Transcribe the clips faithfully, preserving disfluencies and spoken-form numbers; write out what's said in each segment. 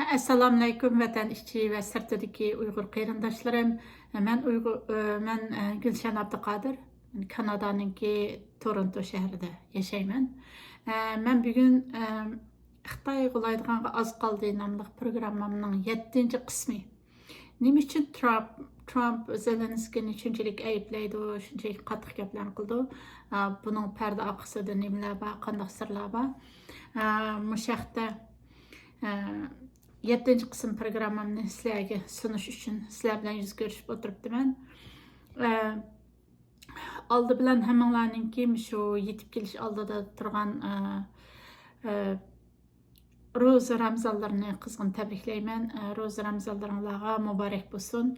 ئەسسالامۇئەلەيكۇم، ۋەتەن ئىچى ۋە سىرتىدىكى ئۇيغۇر قېرىنداشلىرىم. مەن ئۇيغۇر، مەن، ئە، گۈلشەن ئابدۇقادىر. كانادانىڭكى تورونتو شەھىرىدە ياشايمەن. ئە، مەن بۈگۈن، ئە، خىتاي غۇلايدىغانغا ئاز قالدى ناملىق پروگراممامنىڭ يەتتىنچى قىسمى. نېمە ئۈچۈن ترامپ، ترامپ زېلېنسكىينى شۇنچىلىك ئەيىبلەيدۇ، شۇنچىلىك قاتتىق گەپلەرنى قىلىدۇ؟ ئە، بۇنىڭ پەردە ئارقىسىدا نېمىلەر بار، قانداق سىرلار بار؟ ئە، مۇشۇ ھەقتە، ئە، يەتتىنچى قىسىم پروگراممامنى سىلەرگە سۇنۇش ئۈچۈن سىلەر بىلەن يۈز كۆرۈشۈپ ئولتۇرۇپتىمەن. ئە، ئالدى بىلەن ھەممىڭلارنىڭكى مۇشۇ يېتىپ كېلىش ئالدىدا تۇرغان، ئە، ئە، روزا رامزانلىرىنى قىزغىن تەبرىكلەيمەن. ئە، روزا رامزانلىرىڭلارغا مۇبارەك بولسۇن.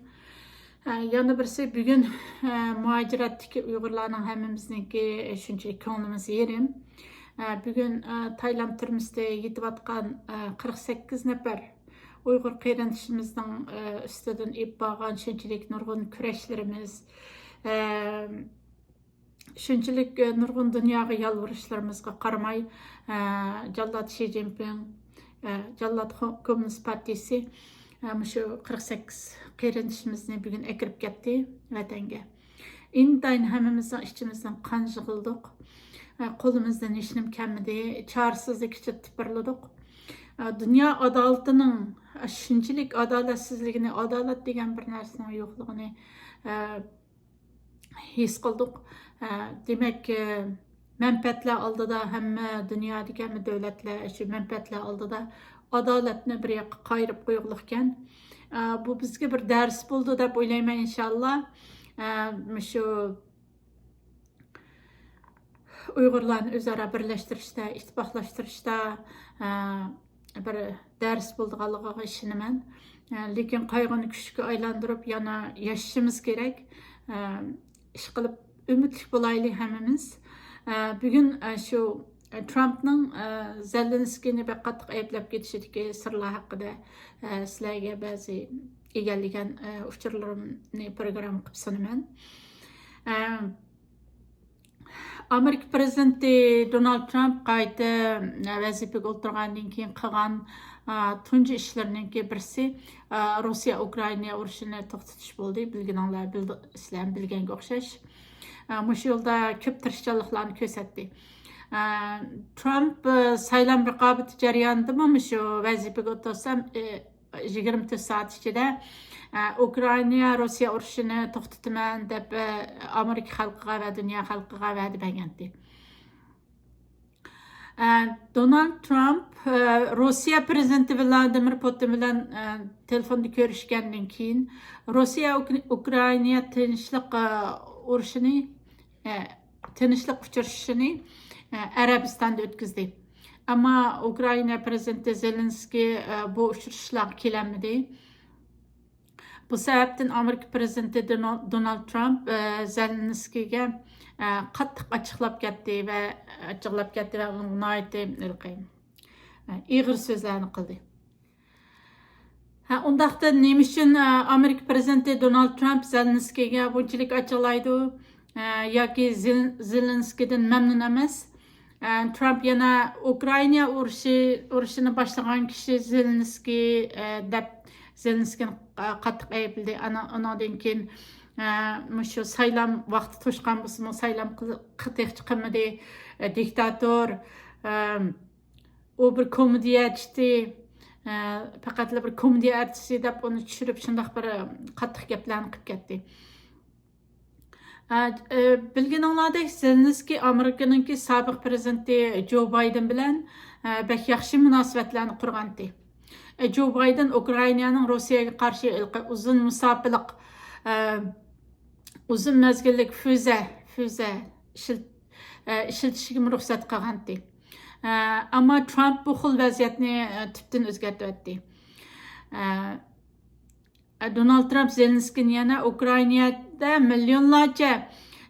ئە، يەنە بىرسى، بۈگۈن، ئە، مۇھاجىرەتتىكى ئۇيغۇرلارنىڭ ھەممىمىزنىڭكى، ئە، شۇنچىلىك كۆڭلىمىز يېرىم. ئە، بۈگۈن، ئە، تايلاند تۈرمىسىدە يېتىۋاتقان، ئە، قىرىق سەككىز نەپەر ئۇيغۇر قېرىندىشىمىزنىڭ، ئە، ئۈستىدىن ئېلىپ بارغان شۇنچىلىك نۇرغۇن كۈرەشلىرىمىز، ئە، شۇنچىلىك، ئە، نۇرغۇن دۇنياغا يالۋۇرۇشلىرىمىزغا قارىماي، ئە، جاللات شى جىنپىڭ، ئە، جاللات خو-، كوممۇنىست پارتىيىسى، ئە، مۇشۇ قىرىق سەككىز قېرىندىشىمىزنى بۈگۈن ئەكىرىپ كەتتى ۋەتەنگە. ئىنتايىن ھەممىمىزنىڭ ئىچىمىزدىن قان يىغلىدۇق. ئە، قولىمىزدىن ھېچنېمە كەلمىدى. چارىسىزلىك ئىچىدە تىپىرلىدۇق. ئە، دۇنيا ئادالىتىنىڭ، ئە، شۇنچىلىك ئادالەتسىزلىكىنى، ئادالەت دېگەن بىر نەرسىنىڭ يوقلۇقىنى، ئە، ھېس قىلدۇق. ئە، دېمەك، ئە، مەنپەئەتلەر ئالدىدا ھەممە دۇنيادىكى ھەممە دۆلەتلەر شۇ مەنپەئەتلەر ئالدىدا ئادالەتنى بىر ياققا قايرىپ قويغۇلۇقكەن. ئە، بۇ بىزگە بىر دەرس بولىدۇ دەپ ئويلايمەن، ئىنشاللا. ئە، مۇشۇ ئۇيغۇرلارنى ئۆزئارا بىرلەشتۈرۈشتە، ئىتتىپاقلاشتۇرۇشتا، ئە، بىر دەرس بولىدىغانلىقىغا ئىشىنىمەن. ئە، لېكىن قايغۇنى كۈچكە ئايلاندۇرۇپ يەنە ياشىشىمىز كېرەك. ئە، ئىشقىلىپ ئۈمىدلىك بولايلى ھەممىمىز. ئە، بۈگۈن، ئە، شۇ، ئە، ترامپنىڭ، ئە، زېلېنسكىينى بەك قاتتىق ئەيىبلەپ كېتىشىدىكى سىرلار ھەققىدە، ئە، سىلەرگە بەزى ئىگىلىگەن، ئە، ئۇچۇرلىرىمنى پروگرامما قىلىپ سۇنىمەن. ئە، ئامېرىكا پرېزىدېنتى دونالد ترامپ قايتا ۋەزىپىگە ئولتۇرغاندىن كېيىن قىلغان، ئا، تۇنجى ئىشلىرىنىڭكى بىرسى، ئا، روسىيە ئۇكرائىنا ئۇرۇشىنى توختىتىش بولدى. بىلگىنىڭلار بىلدى، سىلەر بىلگەنگە ئوخشاش. ئا، مۇشۇ يولدا كۆپ تىرىشچانلىقلارنى كۆرسەتتى. ئا، ترامپ، ئا، سايلام رىقابىتى جەريانىدىمۇ مۇشۇ ۋەزىپىگە ئولتۇرسام، ئە، يىگىرمە تۆت سائەت ئىچىدە، ئە، ئۇكرائىنا روسىيە ئۇرۇشىنى توختىتىمەن دەپ، ئە، ئامېرىكا خەلقىگە ۋە دۇنيا خەلقىگە ۋەدە بەرگەنتى. ئە، دونالد ترامپ، ئە، روسىيە پرېزىدېنتى ۋلادىمىر پۇتىن بىلەن، ئە، تېلېفوندا كۆرۈشكەندىن كېيىن، روسىيە ئۇك-، ئۇكرائىنا تىنچلىق، ئە، ئۇرۇشىنى ئە، تىنچلىق ئۇچرىشىشىنى، ئە، ئەرەبىستاندا ئۆتكۈزدى. ئەمما ئۇكرائىنا پرېزىدېنتى زېلېنسكىي، ئە، بۇ ئۇچرىشىشلارغا كېلەلمىدى. بۇ سەۋەبتىن ئامېرىكا پرېزىدېنتى دونال-، دونالد ترامپ، ئە، زېلېنسكىيگە، ئە، قاتتىق ئاچچىقلاپ كەتتى ۋە، ئاچچىقلاپ كەتتى ۋە ئۇنىڭغا ناھايىتى ھېلىقى، ئە، ئېغىر سۆزلەرنى قىلدى. ھە، ئۇنداقتا نېمە ئۈچۈن، ئە، ئامېرىكا پرېزىدېنتى دونالد ترامپ زېلېنسكىيگە بۇنچىلىك ئاچچىقلايدۇ، ئە، ياكى زېل-، زېلېنسكىيدىن مەمنۇن ئەمەس؟ ئە، ترامپ يەنە ئۇكرائىنا ئۇرۇشى، ئۇرۇشىنى باشلىغان كىشى زېلېنسكىي، ئە، دەپ زېلېنسكىينى، ئە، قاتتىق ئەيىبلىدى. ئانا-، ئۇنىڭدىن كېيىن، ئە، مۇشۇ سايلام ۋاقتى توشقان بولسىمۇ، سايلام قىل-، قىل-، تېخىچە قىلمىدى. ئە، دىكتاتور، ئە، ئۇ بىر كومېدىيەچى، ئە، پەقەتلا بىر كومېدىيە ئارتىسى دەپ ئۇنى چۈشۈرۈپ، شۇنداق بىر، ئە، قاتتىق گەپلەرنى قىلىپ كەتتى. ئە، ئە، بىلگىنىڭلاردەك، زېلېنسكىي ئامېرىكىنىڭكى سابىق پرېزىدېنتى جو بايدېن بىلەن، ئە، بەك ياخشى مۇناسىۋەتلەرنى قۇرغانتى. ئە، جو بايدېن ئۇكرائىنانىڭ روسىيەگە قارشى ھېلىقى ئۇزۇن مۇساپىلىق، ئە، ئۇزۇن مەزگىللىك فۈزە، فۈزە ئىشلىت-، ئە، ئىشلىتىشىگىمۇ رۇخسەت قىلغانتى. ئە، ئەمما ترامپ بۇ خىل ۋەزىيەتنى، ئە، تۈپتىن ئۆزگەرتىۋەتتى. ئە، دونالد ترامپ زېلېنسكىينى يەنە ئۇكرائىنادا مىليونلارچە،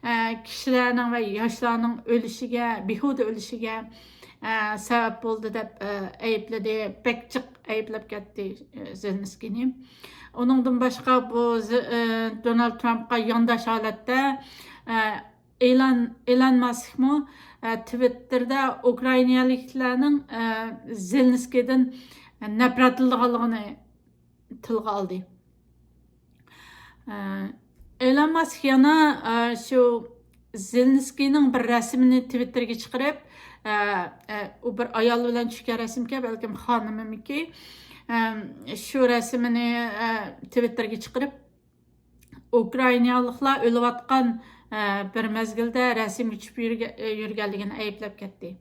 ئە، كىشىلەرنىڭ ۋە ياشلارنىڭ ئۆلۈشىگە، بىھۇدە ئۆلۈشىگە، ئە، سەۋەب بولدى دەپ، ئە، ئەيىبلىدى. بەك جىق ئەيىبلەپ كەتتى، ئە، زېلېنسكىينى. ئۇنىڭدىن باشقا بۇ زې-، ئە، دونالد ترامپقا يانداش ھالەتتە، ئە، ئېلان، ئېلان ماسكمۇ، ئە، تىۋىتتېردا ئۇكرائىنالىكلارنىڭ، ئە، زېلېنسكىيدىن نەپرەتلىنىدىغانلىقىنى تىلغا ئالدى. ئە، ئېلون ماسك يەنە، ئە، شۇ زېلېنسكىينىڭ بىر رەسىمىنى تىۋىتتېرگە چىقىرىپ، ئە، ئە، ئۇ بىر ئايال بىلەن چۈشكەن رەسىمكەن، بەلكىم خانىممىكى. ئەم، شۇ رەسىمىنى، ئە، تىۋىتتېرگە چىقىرىپ، ئۇكرائىنالىقلار ئۆلۈۋاتقان، ئە، بىر مەزگىلدە رەسىمگە چۈشۈپ يۈرگە-، يۈرگەنلىكىنى ئەيىبلەپ كەتتى.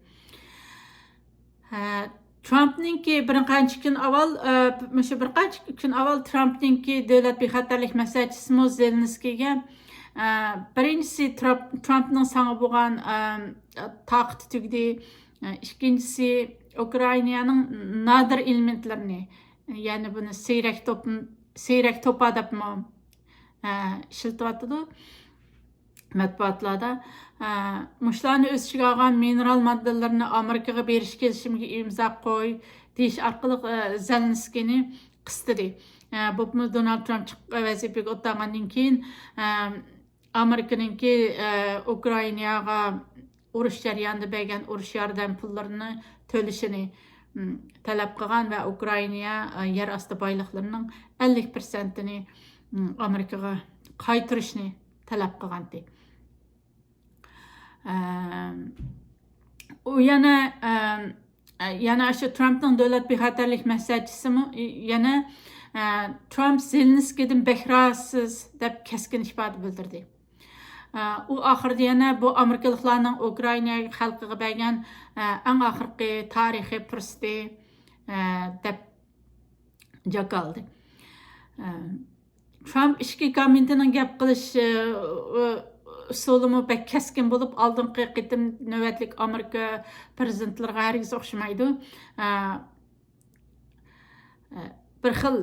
ئە، ترامپنىڭكى بىر قانچە كۈن ئاۋۋال، ئە، مۇشۇ بىر قانچە كۈن ئاۋۋال ترامپنىڭكى دۆلەت بىخەتەرلىك مەسلىھەتچىسىمۇ زېلېنسكىيگە، ئە، بىرىنچىسى ترامپ، ترامپنىڭ ساڭا بولغان، ئە، تاقىتى تۈگىدى. ئە، ئىككىنچىسى ئۇكرائىنانىڭ نادىر ئېلېمېنتلىرىنى، يەنى بۇنى سىيرەك توپ-، سىيرەك توپا دەپمۇ، ئە، ئىشلىتىۋاتىدۇ مەتبۇئاتلاردا. ئە، مۇشۇلارنى ئۆز ئىچىگە ئالغان مىنېرال ماددىلىرىنى ئامېرىكىغا بېرىش كېلىشىمىگە ئىمزا قوي دېيىش ئارقىلىق، ئە، زېلېنسكىينى قىستىدى. ئە، بولۇپمۇ دونالد ترامپ چىق-، ۋەزىپىگە ئولتۇرغاندىن كېيىن، ئە، ئامېرىكىنىڭكى، ئە، ئۇكرائىناغا ئۇرۇش جەريانىدا بەرگەن ئۇرۇش ياردەم پۇللىرىنى تۆلىشىنى، م، تەلەپ قىلغان ۋە ئۇكرائىنا، ئە، يەر ئاستى بايلىقلىرىنىڭ ئەللىك پىرسەنتىنى، م، ئامېرىكىغا قايتۇرۇشنى تەلەپ قىلغانتى. ئە، ئۇ يەنە، ئە، يەنە شۇ ترامپنىڭ دۆلەت بىخەتەرلىك مەسلىھەتچىسىمۇ يەنە، ئە، ترامپ زېلېنسكىيدىن بەك رازىسىز دەپ كەسكىن ئىپادە بىلدۈردى. ئە، ئۇ ئاخىرىدا يەنە بۇ ئامېرىكىلىقلارنىڭ ئۇكرائىنا خەلقىگە بەرگەن، ئە، ئەڭ ئاخىرقى تارىخىي پۇرسىتى، ئە، دەپ جاكالدى. ئە، ترامپ ئىچكى كومىتېتىنىڭ گەپ قىلىش، ئە، ئۇسۇلىمۇ بەك كەسكىن بولۇپ، ئالدىنقى قېتىم نۆۋەتلىك ئامېرىكا پىرېزىدېنتلىرىغا ھەرگىز ئوخشىمايدۇ. ئە، ئە، بىر خىل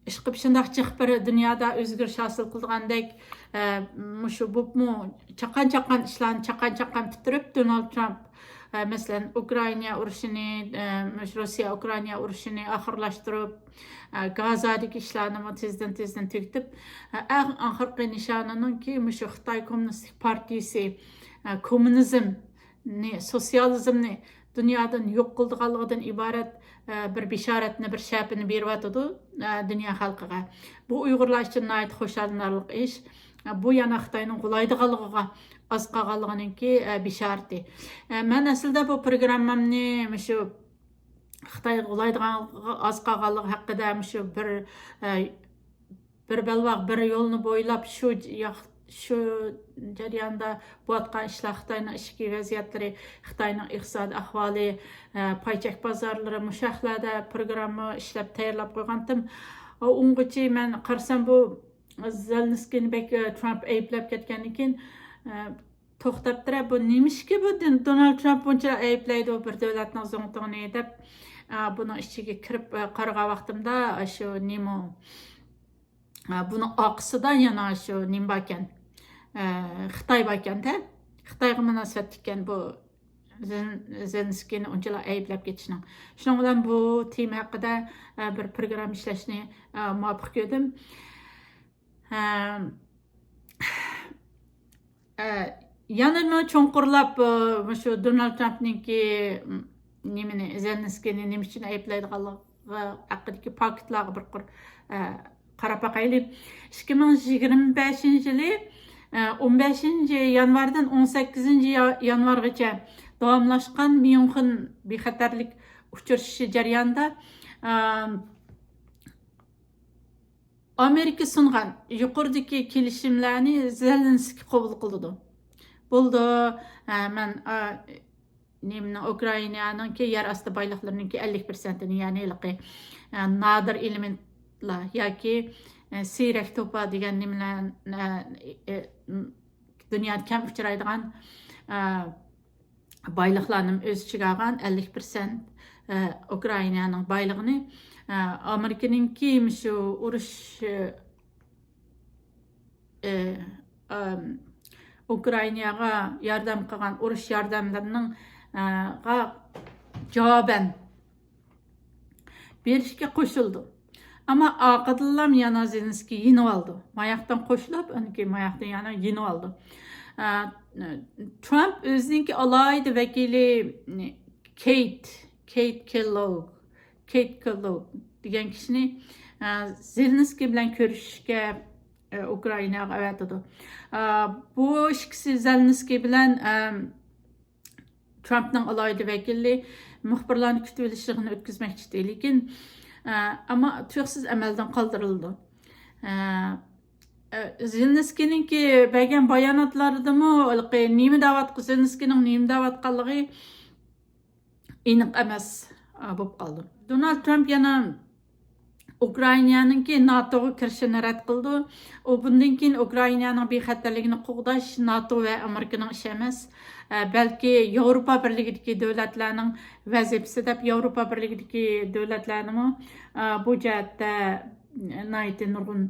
ئىشقىلىپ شۇنداق جىق بىر دۇنيادا ئۆزگىرىش ھاسىل قىلىدىغاندەك، ئە، مۇشۇ بوپمۇ چاققان-چاققان ئىشلارنى چاققان-چاققان پۈتتۈرۈپ، دونالد ترامپ، ئە، مەسىلەن، ئۇكرائىنا ئۇرۇشىنى، ئە، مۇشۇ روسىيە ئۇكرائىنا ئۇرۇشىنى ئاخىرلاشتۇرۇپ، ئە، گازادىكى ئىشلارنىمۇ تېزدىن-تېزدىن تۈگىتىپ، ئە، ئەڭ ئاخىرقى نىشانىنىڭكى مۇشۇ خىتاي كوممۇنىستىك پارتىيىسى، ئە، كوممۇنىزمنى، سوتسىيالىزمنى دۇنيادىن يوق قىلىدىغانلىقىدىن ئىبارەت، ئە، بىر بېشارەتنى، بىر شەپىنى بېرىۋاتىدۇ، ئە، دۇنيا خەلقىگە. بۇ ئۇيغۇرلار ئۈچۈن ناھايىتى خۇشاللىنارلىق ئىش. ئە، بۇ يەنە خىتاينىڭ غۇلايدىغانلىقىغا ئاز قالغانلىقىنىڭكى، ئە، بېشارىتى. ئە، مەن ئەسلىدە بۇ پروگراممامنى مۇشۇ خىتاي غۇلايدىغانلىقىغا ئاز قالغانلىقى ھەققىدە مۇشۇ بىر، ئە، بىر بەلباغ بىر يولنى بويلاپ شۇ ج-، ياق-، شۇ جەرياندا بولۇۋاتقان ئىشلار، خىتاينىڭ ئىچكى ۋەزىيەتلىرى، خىتاينىڭ ئىقتىسادىي ئەھۋالى، ئە، پاي چەك بازارلىرى، مۇشۇ ھەقلەردە پروگرامما ئىشلەپ تەييارلاپ قويغانتىم. ئۇ ئۇنغىچە مەن قارىسام، بۇ زېلېنسكىينى بەك، ئە، ترامپ ئەيىبلەپ كەتكەندىن كېيىن، ئە، توختاپ تۇرە، بۇ نېمىشقا بۇ دىن-، دونالد ترامپ بۇنچىلا ئەيىبلەيدۇ بىر دۆلەتنىڭ زۇڭتۇڭىنى دەپ، ئە، بۇنىڭ ئىچىگە كىرىپ، ئە، قارىغان ۋاقتىمدا، شۇ نېمە، ئە، بۇنىڭ ئارقىسىدا يەنە شۇ نېمە باركەن، ئە، خىتاي باركەن-دە. خىتايغا مۇناسىۋەتلىككەن بۇ زېن-، زېلېنسكىينى ئۇنچىلا ئەيىبلەپ كېتىشنىڭ. شۇنىڭ بىلەن بۇ تېما ھەققىدە، ئە، بىر پروگرامما ئىشلەشنى، ئە، مۇۋاپىق كۆردۈم. ئە، ئە، يەنىمۇ چوڭقۇرلاپ، ئە، مۇشۇ دونالد ترامپنىڭكى، م، نېمىنى، زېلېنسكىينى نېمە ئۈچۈن ئەيىبلەيدىغانلىقى ھەققىدىكى پاكىتلارغا بىر قۇر، ئە، قاراپ باقايلى. ئىككى مىڭ يىگىرمە بەشىنچى يىلى، ئە، ئون بەشىنچى يانۋاردىن ئون سەككىزىنچى يا-، يانۋارغىچە داۋاملاشقان ميۇنخېن بىخەتەرلىك ئۇچرىشىشى جەريانىدا، ئە، ئامېرىكا سۇنغان يۇقىرىدىكى كېلىشىملەرنى زېلېنسكىي قوبۇل قىلىدۇ. بولىدۇ، ئە، مەن، ئە، نېمىنىڭ، ئۇكرائىنانىڭكى يەر ئاستى بايلىقلىرىنىڭكى ئەللىك پىرسەنتىنى، يەنى ھېلىقى، ئە، نادىر ئېلېمېنتلار ياكى، ئە، سىيرەك توپا دېگەن نېمىلەر، ئە، ئە، دۇنيادا كەم ئۇچرايدىغان، ئە، بايلىقلارنى ئۆز ئىچىگە ئالغان ئەللىك پىرسەنت، ئە، ئۇكرائىنانىڭ بايلىقىنى، ئە، ئامېرىكىنىڭكى مۇشۇ ئۇرۇش، ئە، ئە، ئەم، ئۇكرائىناغا ياردەم قىلغان ئۇرۇش ياردەملىرىنىڭ، ئە، غا جاۋابەن بېرىشكە قوشۇلىدۇ. ئەمما ئارقىدىنلا يەنە زېلېنسكىي يېنىۋالىدۇ. ماياقتىن قوشۇلۇپ، ئاندىن كېيىن ماياقتىن يەنە يېنىۋالىدۇ. ئە، ترامپ ئۆزىنىڭكى ئالاھىدە ۋەكىلى كېيت، كېيت كېللوگ كېيت كولو دېگەن كىشىنى، ئە، زېلېنسكىي بىلەن كۆرۈشۈشكە، ئە، ئۇكرائىناغا ئەۋەتىدۇ. ئە، بۇ ئىككىسى زېلېنسكىي بىلەن، ئە، ترامپنىڭ ئالاھىدە ۋەكىلى مۇخبىرلارنى كۈتۈۋېلىش يىغىنى ئۆتكۈزمەكچى ئىدى. لېكىن، ئە، ئەمما تۇيۇقسىز ئەمەلدىن قالدۇرۇلىدۇ. ئە، ئە، زېلېنسكىينىڭكى بەرگەن باياناتلىرىدىمۇ ھېلىقى نېمە دەۋاتق-، زېلېنسكىينىڭ نېمە دەۋاتقانلىقى ئېنىق ئەمەس، ئە، بولۇپ قالدى. دونالد ترامپ يەنە ئۇكرائىنانىڭكى ناتوغا كىرىشىنى رەت قىلدى. ئۇ بۇندىن كېيىن ئۇكرائىنانىڭ بىخەتەرلىكىنى قوغداش ناتو ۋە ئامېرىكىنىڭ ئىشى ئەمەس، ئە، بەلكى ياۋروپا بىرلىكىدىكى دۆلەتلەرنىڭ ۋەزىپىسى دەپ، ياۋروپا بىرلىكىدىكى دۆلەتلەرنىمۇ، ئە، بۇ جەھەتتە ناھايىتى نۇرغۇن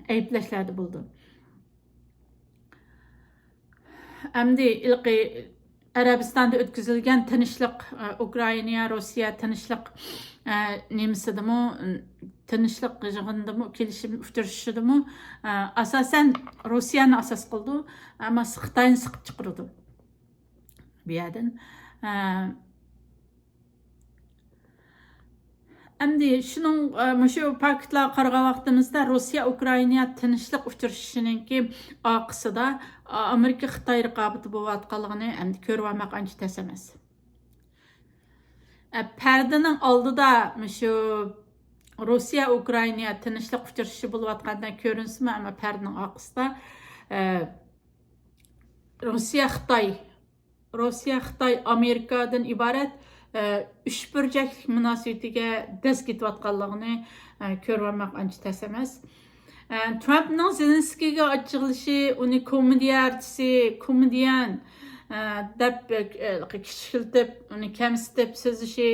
ئەيىبلەشلەردە بولدى. ئەمدى ھېلىقى ئەرەبىستاندا ئۆتكۈزۈلگەن تىنچلىق، ئە، ئۇكرائىنا، روسىيە تىنچلىق، ئە، نېمىسىدىمۇ، تىنچلىق يىغىنىدىمۇ، كېلىشىم ئۇچرىشىشىدىمۇ، ئە، ئاساسەن روسىيەنى ئاساس قىلىدۇ، ئەمما خىتاينى سىقىپ چىقىرىدۇ بۇ يەردىن. ئە، ئەمدى شۇنىڭ، ئە، مۇشۇ پاكىتلارغا قارىغان ۋاقتىمىزدا روسىيە ئۇكرائىنا تىنچلىق ئۇچرىشىشىنىڭكى ئارقىسىدا، ئە، ئامېرىكا خىتاي رىقابىتى بولۇۋاتقانلىقىنى ئەمدى كۆرۈۋالماق ئانچە تەس ئەمەس. ئە، پەردىنىڭ ئالدىدا مۇشۇ روسىيە ئۇكرائىنا تىنچلىق ئۇچرىشىشى بولۇۋاتقاندەك كۆرۈنسىمۇ، ئەمما پەردىنىڭ ئارقىسىدا، ئە، روسىيە خىتاي روسىيە، خىتاي، ئامېرىكادىن ئىبارەت، ئە، ئۈچ بۇرجەكلىك مۇناسىۋىتىگە دەز كېتىۋاتقانلىقىنى، ئە، كۆرۈۋالماق ئانچە تەس ئەمەس. ئە، ترامپنىڭ زېلېنسكىيگە ئاچچىقلىشى، ئۇنى كومېدىيە ئارتىسى، كومېدىيەن، ئە، دەپ، ئە، كىچىكلىتىپ، ئۇنى كەمسىتىپ سۆزلىشى،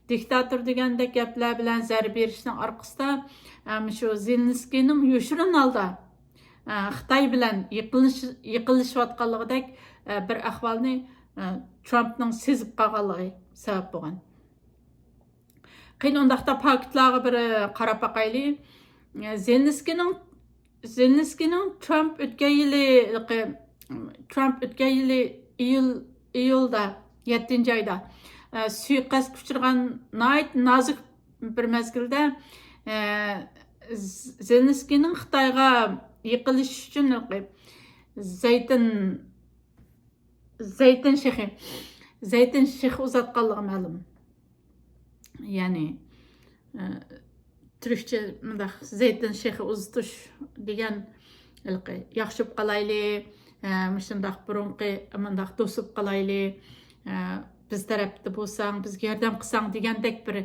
دىكتاتور دېگەندەك گەپلەر بىلەن زەربە بېرىشنىڭ ئارقىسىدا، ئە، مۇشۇ زېلېنسكىينىڭ يوشۇرۇن ھالدا ئە، خىتاي بىلەن يېقىنلىش-، يېقىنلىشىۋاتقانلىقىدەك، ئە، بىر ئەھۋالنى، ئە، ترامپنىڭ سېزىپ قالغانلىقى سەۋەب بولغان. قېنى، ئۇنداقتا پاكىتلارغا بىر، ئە، قاراپ باقايلى. ئە، زېلېنسكىينىڭ، زېلېنسكىينىڭ ترامپ ئۆتكەن يىلى، ترامپ ئۆتكەن يىلى ئىيۇل، ئىيۇلدا، يەتتىنچى ئايدا، ئە، سۇيىقەستكە ئۇچرىغان ناھايىتى نازۇك بىر مەزگىلدە، ئە، ز-، زېلېنسكىينىڭ خىتايغا يېقىنلىشىش ئۈچۈن زەيتۇن، زەيتۇن شېخى، زەيتۇن شېخى ئۇزاتقانلىقى مەلۇم. يەنى، ئە، تۈركچە مۇنداق زەيتۇن شېخى ئۇزىتىش دېگەن ھېلىقى ياخشى بولۇپ قالايلى، ئە، مۇشۇنداق بۇرۇنقى مۇنداق دوست بولۇپ قالايلى، ئە، بىز تەرەپتە بولساڭ، بىزگە ياردەم قىلساڭ دېگەندەك بىر،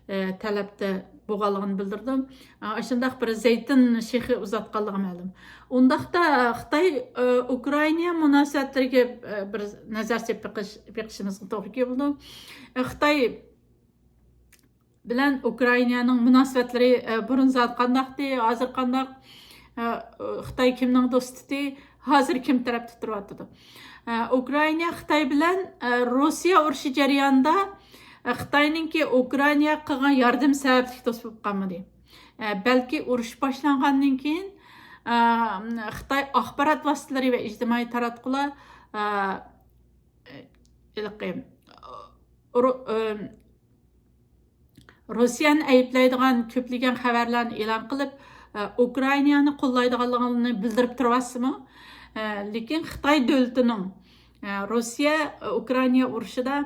ئە، تەلەپتە بولغانلىقىنى بىلدۈردۈم. ئە، ئاشۇنداق بىر زەيتۇن شېخى ئۇزاتقانلىقى مەلۇم. ئۇنداقتا خىتاي، ئە، ئۇكرائىنا مۇناسىۋەتلىرىگە، ئە، بىر نەزەر سېلىپ بېقىش، بېقىشىمىزغا توغرا كېلىدۇ. ئە، خىتاي بىلەن ئۇكرائىنانىڭ مۇناسىۋەتلىرى، ئە، بۇرۇن زادى قانداقتى، ھازىر قانداق؟ ئە، خىتاي كىمنىڭ دوستى؟ ھازىر كىم تەرەپتە تۇرۇۋاتىدۇ؟ ئە، ئۇكرائىنا خىتاي بىلەن، ئە، روسىيە ئۇرۇشى جەريانىدا، ئە، خىتاينىڭكى ئۇكرائىناغا قىلغان ياردىمى سەۋەبلىك دوست بولۇپ قالمىدى. ئە، بەلكى ئۇرۇش باشلانغاندىن كېيىن، ئە، خىتاي ئاخبارات ۋاسىتىلىرى ۋە ئىجتىمائىي تاراتقۇلار، ئە، ھېلىقى، ئۇرۇ-، ئە، روسىيەنى ئەيىبلەيدىغان كۆپلىگەن خەۋەرلەرنى ئېلان قىلىپ، ئە، ئۇكرائىنانى قوللايدىغانلىقىنى بىلدۈرۈپ تۇرۇۋاتسىمۇ، ئە، لېكىن خىتاي دۆلىتىنىڭ، ئە، روسىيە، ئە، ئۇكرائىنا ئۇرۇشىدا،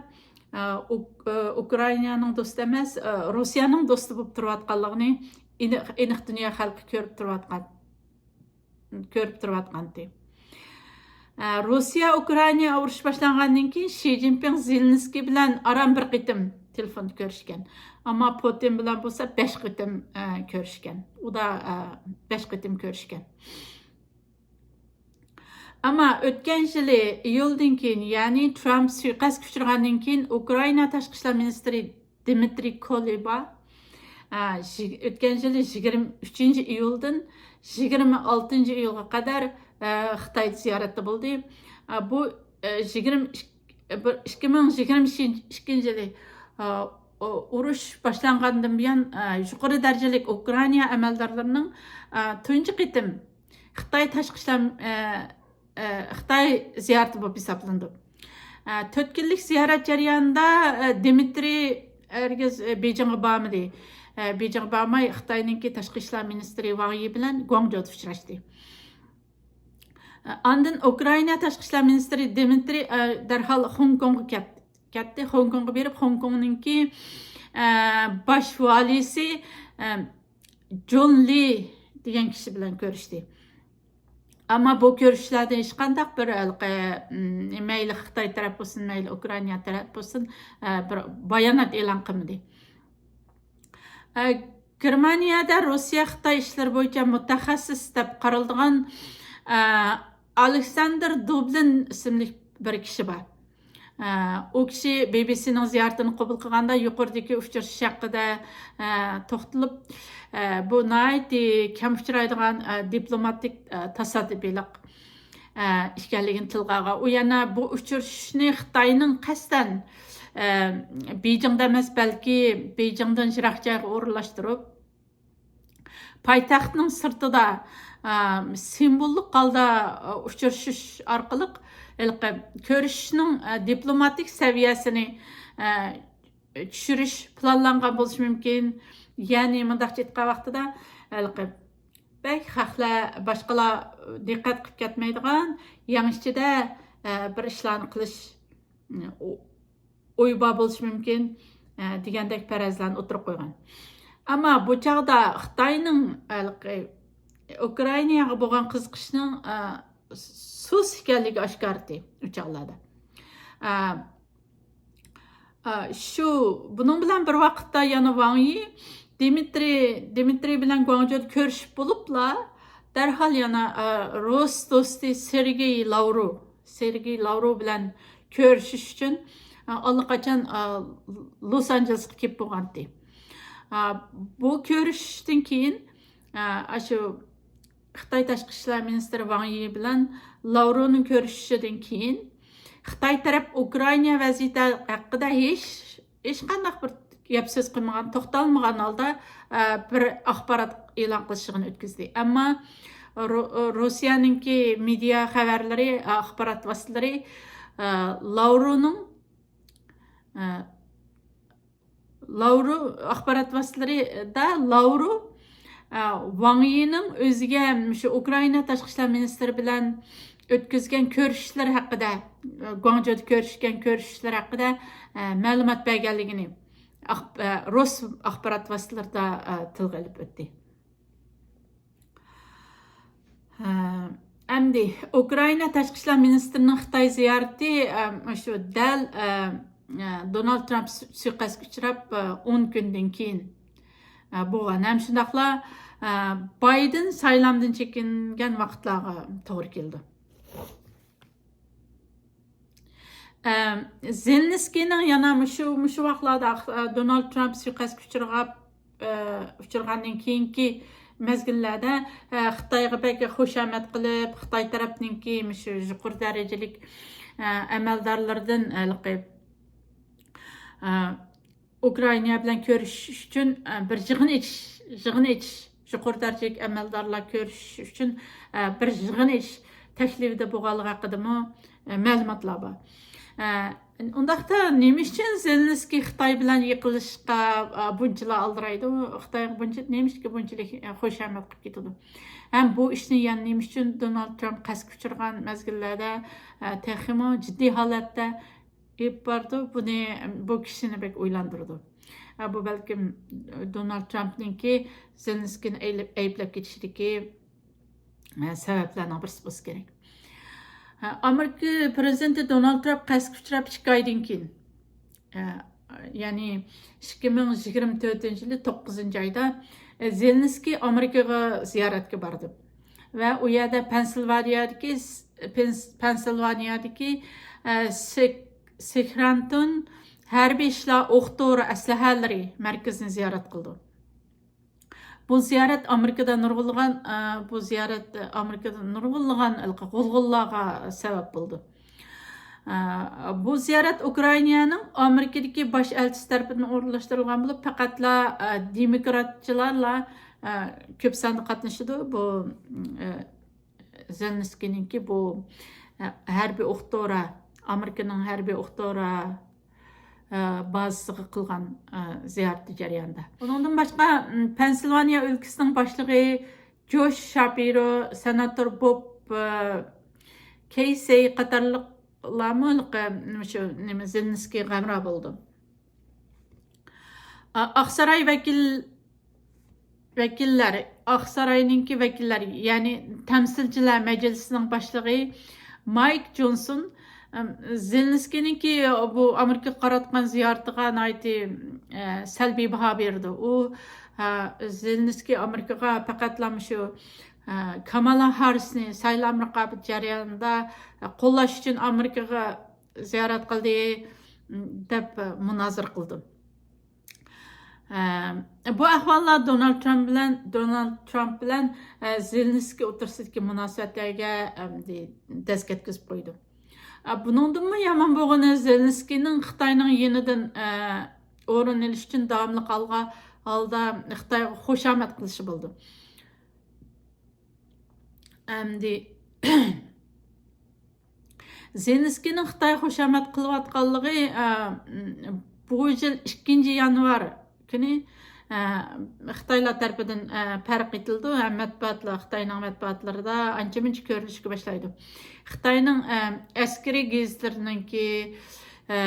ئە، ئۇك-، ئە، ئۇكرائىنانىڭ دوستى ئەمەس، ئە، روسىيەنىڭ دوستى بولۇپ تۇرۇۋاتقانلىقىنى ئېنىق، ئېنىق دۇنيا خەلقى كۆرۈپ تۇرۇۋاتقان. كۆرۈپ تۇرۇۋاتقانتى. ئە، روسىيە ئۇكرائىنا ئۇرۇشى باشلانغاندىن كېيىن شى جىنپىڭ زېلېنسكىي بىلەن ئاران بىر قېتىم تېلېفوندا كۆرۈشكەن. ئەمما پۇتىن بىلەن بولسا بەش قېتىم، ئە، كۆرۈشكەن. ئۇدا، ئە، بەش قېتىم كۆرۈشكەن. ئەمما ئۆتكەن يىلى ئىيۇلدىن كېيىن، يەنى ترامپ سۇيىقەستكە ئۇچرىغاندىن كېيىن ئۇكرائىنا تاشقى ئىشلار مىنىستىرى دىمىترىي كۇلېبا، ئە، يىگ-، ئۆتكەن يىلى يىگىرمە ئۈچىنچى ئىيۇلدىن يىگىرمە ئالتىنچى ئىيۇلغا قەدەر، ئە، خىتايدا زىيارەتتە بولدى. ئە، بۇ، ئە، يىگىرمە ئىككى، بىر، ئىككى مىڭ يىگىرمە ئىككىنچى يىلى، ئە، ئۇ-، ئۇرۇش باشلانغاندىن بۇيان، ئە، يۇقىرى دەرىجىلىك ئۇكرائىنا ئەمەلدارلىرىنىڭ، ئە، تۇنجى قېتىم خىتاي تاشقى ئىشلار، ئە، ئە، خىتاي زىيارىتى بولۇپ ھېسابلىنىدۇ. ئە، تۆت كۈنلۈك زىيارەت جەريانىدا، ئە، دىمىترىي، ھەرگىز، ئە، بېيجىڭغا بارمىدى. ئە، بېيجىڭغا بارماي، خىتاينىڭكى تاشقى ئىشلار مىنىستىرى ۋاڭ يى بىلەن گۇاڭجۇدا ئۇچراشتى. ئە، ئاندىن ئۇكرائىنا تاشقى ئىشلار مىنىستىرى دىمىترىي، ئە، دەرھال خوڭكوڭغا كەت-، كەتتى. خوڭكوڭغا بېرىپ، خوڭكوڭنىڭكى، ئە، باش ۋالىسى، ئە، جون لى دېگەن كىشى بىلەن كۆرۈشتى. ئەمما بۇ كۆرۈشۈشلەردىن ھېچقانداق بىر ھېلىقى، م، مەيلى خىتاي تەرەپ بولسۇن، مەيلى ئۇكرائىنا تەرەپ بولسۇن، ئە، بىر بايانات ئېلان قىلمىدى. ئە، گېرمانىيەدە روسىيە خىتاي ئىشلىرى بويىچە مۇتەخەسسىس دەپ قارىلىدىغان، ئە، ئالېكساندېر دوبلىن ئىسىملىك بىر كىشى بار. ئە، ئۇ كىشى بى بى سىنىڭ زىيارىتىنى قوبۇل قىلغاندا يۇقىرىدىكى ئۇچرىشىش ھەققىدە، ئە، توختىلىپ، ئە، بۇ ناھايىتى كەم ئۇچرايدىغان، ئە، دىپلوماتىك، ئە، تاسادىپىيلىق، ئە، ئىكەنلىكىنى تىلغا ئالغان. ئۇ يەنە بۇ ئۇچرىشىشنى خىتاينىڭ قەستەن، ئە، بېيجىڭدا ئەمەس، بەلكى بېيجىڭدىن يىراق جايغا ئورۇنلاشتۇرۇپ، پايتەختنىڭ سىرتىدا، ئە، سىمۋوللۇق ھالدا، ئە، ئۇچرىشىش ئارقىلىق ھېلىقى كۆرۈشۈشنىڭ، ئە، دىپلوماتىك سەۋىيەسىنى، ئە، چۈشۈرۈش پىلانلانغان بولۇشى مۇمكىن. يەنى مۇنداقچە ئېيتقان ۋاقتىدا، ھېلىقى بەك خەقلەر، باشقىلار دىققەت قىلىپ كەتمەيدىغان، يەڭ ئىچىدە، ئە، بىر ئىشلارنى قىلىش، ئۇ-، ئويى بار بولۇشى مۇمكىن، ئە، دېگەندەك پەرەزلەرنى ئوتتۇرىغا قويغان. ئەمما بۇ چاغدا خىتاينىڭ ھېلىقى ئۇكرائىناغا بولغان قىزىقىشىنىڭ، ئە، سۇس ئىكەنلىكى ئاشكارىتى ئۇ چاغلاردا. ئە، ئە، شۇ، بۇنىڭ بىلەن بىر ۋاقىتتا يەنە ۋاڭ يى دىمىترىي، دىمىترىي بىلەن گۇاڭجۇدا كۆرۈشۈپ بولۇپلا، دەرھال يەنە، ئە، رۇس دوستى سېرگېي لاۋروۋ، سېرگېي لاۋروۋ بىلەن كۆرۈشۈش ئۈچۈن، ئە، ئاللىقاچان، ئە، لوس ئانژېلېسقا كېلىپ بولغانتى. ئە، بۇ كۆرۈشۈشتىن كېيىن، ئە، ئاشۇ خىتاي تاشقى ئىشلار مىنىستىرى ۋاڭ يى بىلەن لاۋروۋنىڭ كۆرۈشۈشىدىن كېيىن خىتاي تەرەپ ئۇكرائىنا ۋەزىيىتى ھەققىدە ھېچ، ھېچقانداق بىر گەپ سۆز قىلمىغان، توختالمىغان ھالدا، ئە، بىر ئاخبارات ئېلان قىلىش يىغىنى ئۆتكۈزدى. ئەمما رۇ-، رۇسىيەنىڭكى مېدىيا خەۋەرلىرى، ئاخبارات ۋاسىتىلىرى، ئە، لاۋروۋنىڭ، ئە، لاۋروۋ، ئاخبارات ۋاسىتىلىرىدا لاۋروۋ، ئە، ۋاڭ يىنىڭ ئۆزىگە مۇشۇ ئۇكرائىنا تاشقى ئىشلار مىنىستىرى بىلەن ئۆتكۈزگەن كۆرۈشۈشلەر ھەققىدە، ئە، گۇاڭجۇدا كۆرۈشكەن كۆرۈشۈشلەر ھەققىدە، ئە، مەلۇمات بەرگەنلىكىنى ئاخ-، ئە، رۇس ئاخبارات ۋاسىتىلىرىدا، ئە، تىلغا ئېلىپ ئۆتتى. ھە، ئەمدى ئۇكرائىنا تاشقى ئىشلار مىنىستىرىنىڭ خىتاي زىيارىتى، ئە، مۇشۇ دەل، ئە، ئە، دونالد ترامپ سۇ-، سۇيىقەستكە ئۇچراپ، ئە، ئون كۈندىن كېيىن، ئە، بولغان. ھەم شۇنداقلا، ئە، بايدېن سايلامدىن چېكىنگەن ۋاقىتلارغا توغرا كېلىدۇ. ئەم، زېلېنسكىينىڭ يەنە مۇشۇ، مۇشۇ ۋاقىتلاردا، ئە، دونالد ترامپ سۇيىقەستكە ئۇچرىغاپ، ئە، ئۇچرىغاندىن كېيىنكى مەزگىللەردە، ئە، خىتايغا بەك خۇشامەت قىلىپ، خىتاي تەرەپنىڭكى مۇشۇ يۇقىرى دەرىجىلىك، ئە، ئەمەلدارلىرىدىن ھېلىقى، ئە، ئۇكرائىنا بىلەن كۆرۈشۈش ئۈچۈن، ئە، بىر يىغىن ئېچىش، يىغىن ئېچىش، يۇقىرى دەرىجىلىك ئەمەلدارلار كۆرۈشۈش ئۈچۈن، ئە، بىر يىغىن ئېچىش تەكلىپىدە بولغانلىقى ھەققىدىمۇ، ئە، مەلۇماتلار بار. ئە، ئۇنداقتا نېمە ئۈچۈن زېلېنسكىي خىتاي بىلەن يىغىلىشقا، ئە، بۇنچىلا ئالدىرايدۇ؟ خىتايغا بۇنچە، نېمە ئۈچۈن بۇنچىلىك، ئە، خۇشامەت قىلىپ كېتىدۇ؟ ھەم بۇ ئىشنى يەنە نېمە ئۈچۈن دونالد ترامپ قەستكە ئۇچرىغان مەزگىللەردە، ئە، تېخىمۇ جىددىي ھالەتتە ئېلىپ بارىدۇ. بۇنى، بۇ كىشىنى بەك ئويلاندۇرىدۇ. ھە، بۇ بەلكىم دونالد ترامپنىڭكى زېلېنسكىينى ئەيلەپ-، ئەيىبلەپ كېتىشىدىكى، ھە، سەۋەبلەرنىڭ بىرسى بولسا كېرەك. ھە، ئامېرىكا پرېزىدېنتى دونالد ترامپ قەستكە ئۇچراپ ئىككى ئايدىن كېيىن، ھە، يەنى ئىككى مىڭ يىگىرمە تۆتىنچى يىلى توققۇزىنچى ئايدا، ئە، زېلېنسكىي ئامېرىكىغا زىيارەتكە باردى. ۋە ئۇ يەردە پەنسىلۋانىيەدىكى، پەنس-، پەنسىلۋانىيەدىكى، ئە، سېك-، سېكرانتون ھەربىي ئىشلار ئوق دورا ئەسلىھەلىرى مەركىزىنى زىيارەت قىلدى. بۇ زىيارەت ئامېرىكىدا نۇرغۇنلىغان، ئە، بۇ زىيارەت ئامېرىكىدا نۇرغۇنلىغان ھېلىقى غۇلغۇنلارغا سەۋەب بولدى. ئە، بۇ زىيارەت ئۇكرائىنانىڭ ئامېرىكىدىكى باش ئەلچىسى تەرىپىدىن ئورۇنلاشتۇرۇلغان بولۇپ، پەقەتلا، ئە، دېموكراتچىلارلا، ئە، كۆپ ساندا قاتنىشىدۇ. بۇ، ئە، زېلېنسكىينىڭكى بۇ، ئە، ھەربىي ئوق دورا، ئامېرىكىنىڭ ھەربىي ئوق دورا، ئە، بازىسىغا قىلغان، ئە، زىيارىتى جەريانىدا. ئۇنىڭدىن باشقا، م، پەنسىلۋانىيە ئۆلكىسىنىڭ باشلىقى جوش شاپىرو، سېناتور بوب، ئە، كېيسېي قاتارلىقلارمۇ ھېلىقى، م، شۇ نېمە، زېلېنسكىيگە ھەمراھ بولىدۇ. ئا-، ئاقساراي ۋەكىل-، ۋەكىللەر، ئاقساراينىڭكى ۋەكىللەر، يەنى تەمسىلچىلەر مەجلىسىنىڭ باشلىقى مايك جونسون، ئەم، زېلېنسكىينىڭكى بۇ ئامېرىكىغا قاراتقان زىيارىتىگە ناھايىتى، ئە، سەلبىي باھا بېرىدۇ. ئۇ، ئە، زېلېنسكىي ئامېرىكىغا پەقەتلا مۇشۇ، ئە، كامالا ھاررىسنى سايلام رىقابىتى جەريانىدا، ئە، قوللاش ئۈچۈن ئامېرىكىغا زىيارەت قىلدى، دەپ مۇنازىرە قىلدى. ئە، بۇ ئەھۋاللار دونالد ترامپ بىلەن، دونالد ترامپ بىلەن، ئە، زېلېنسكىي ئوتتۇرىسىدىكى مۇناسىۋەتلەرگە، ئەمدى دەز كەتكۈزۈپ قويدى. ئە، بۇنىڭدىنمۇ يامان بولغىنى، زېلېنسكىينىڭ خىتاينىڭ يېنىدىن، ئە، ئورۇن ئېلىش ئۈچۈن داۋاملىق ئالغا، ھالدا خىتايغا خۇشامەت قىلىشى بولىدۇ. ئەمدى زېلېنسكىينىڭ خىتايغا خۇشامەت قىلىۋاتقانلىقى، ئە، بۇ يىل ئىككىنچى يانۋار كۈنى، ئە، خىتايلار تەرىپىدىن، ئە، پەرق ئېتىلىدۇ ھەم مەتبۇئاتلار، خىتاينىڭ مەتبۇئاتلىرىدا ئانچە-مۇنچە كۆرۈلۈشكە باشلايدۇ. خىتاينىڭ، ئە، ئەسكىرىي گېزىتلىرىنىڭكى، ئە،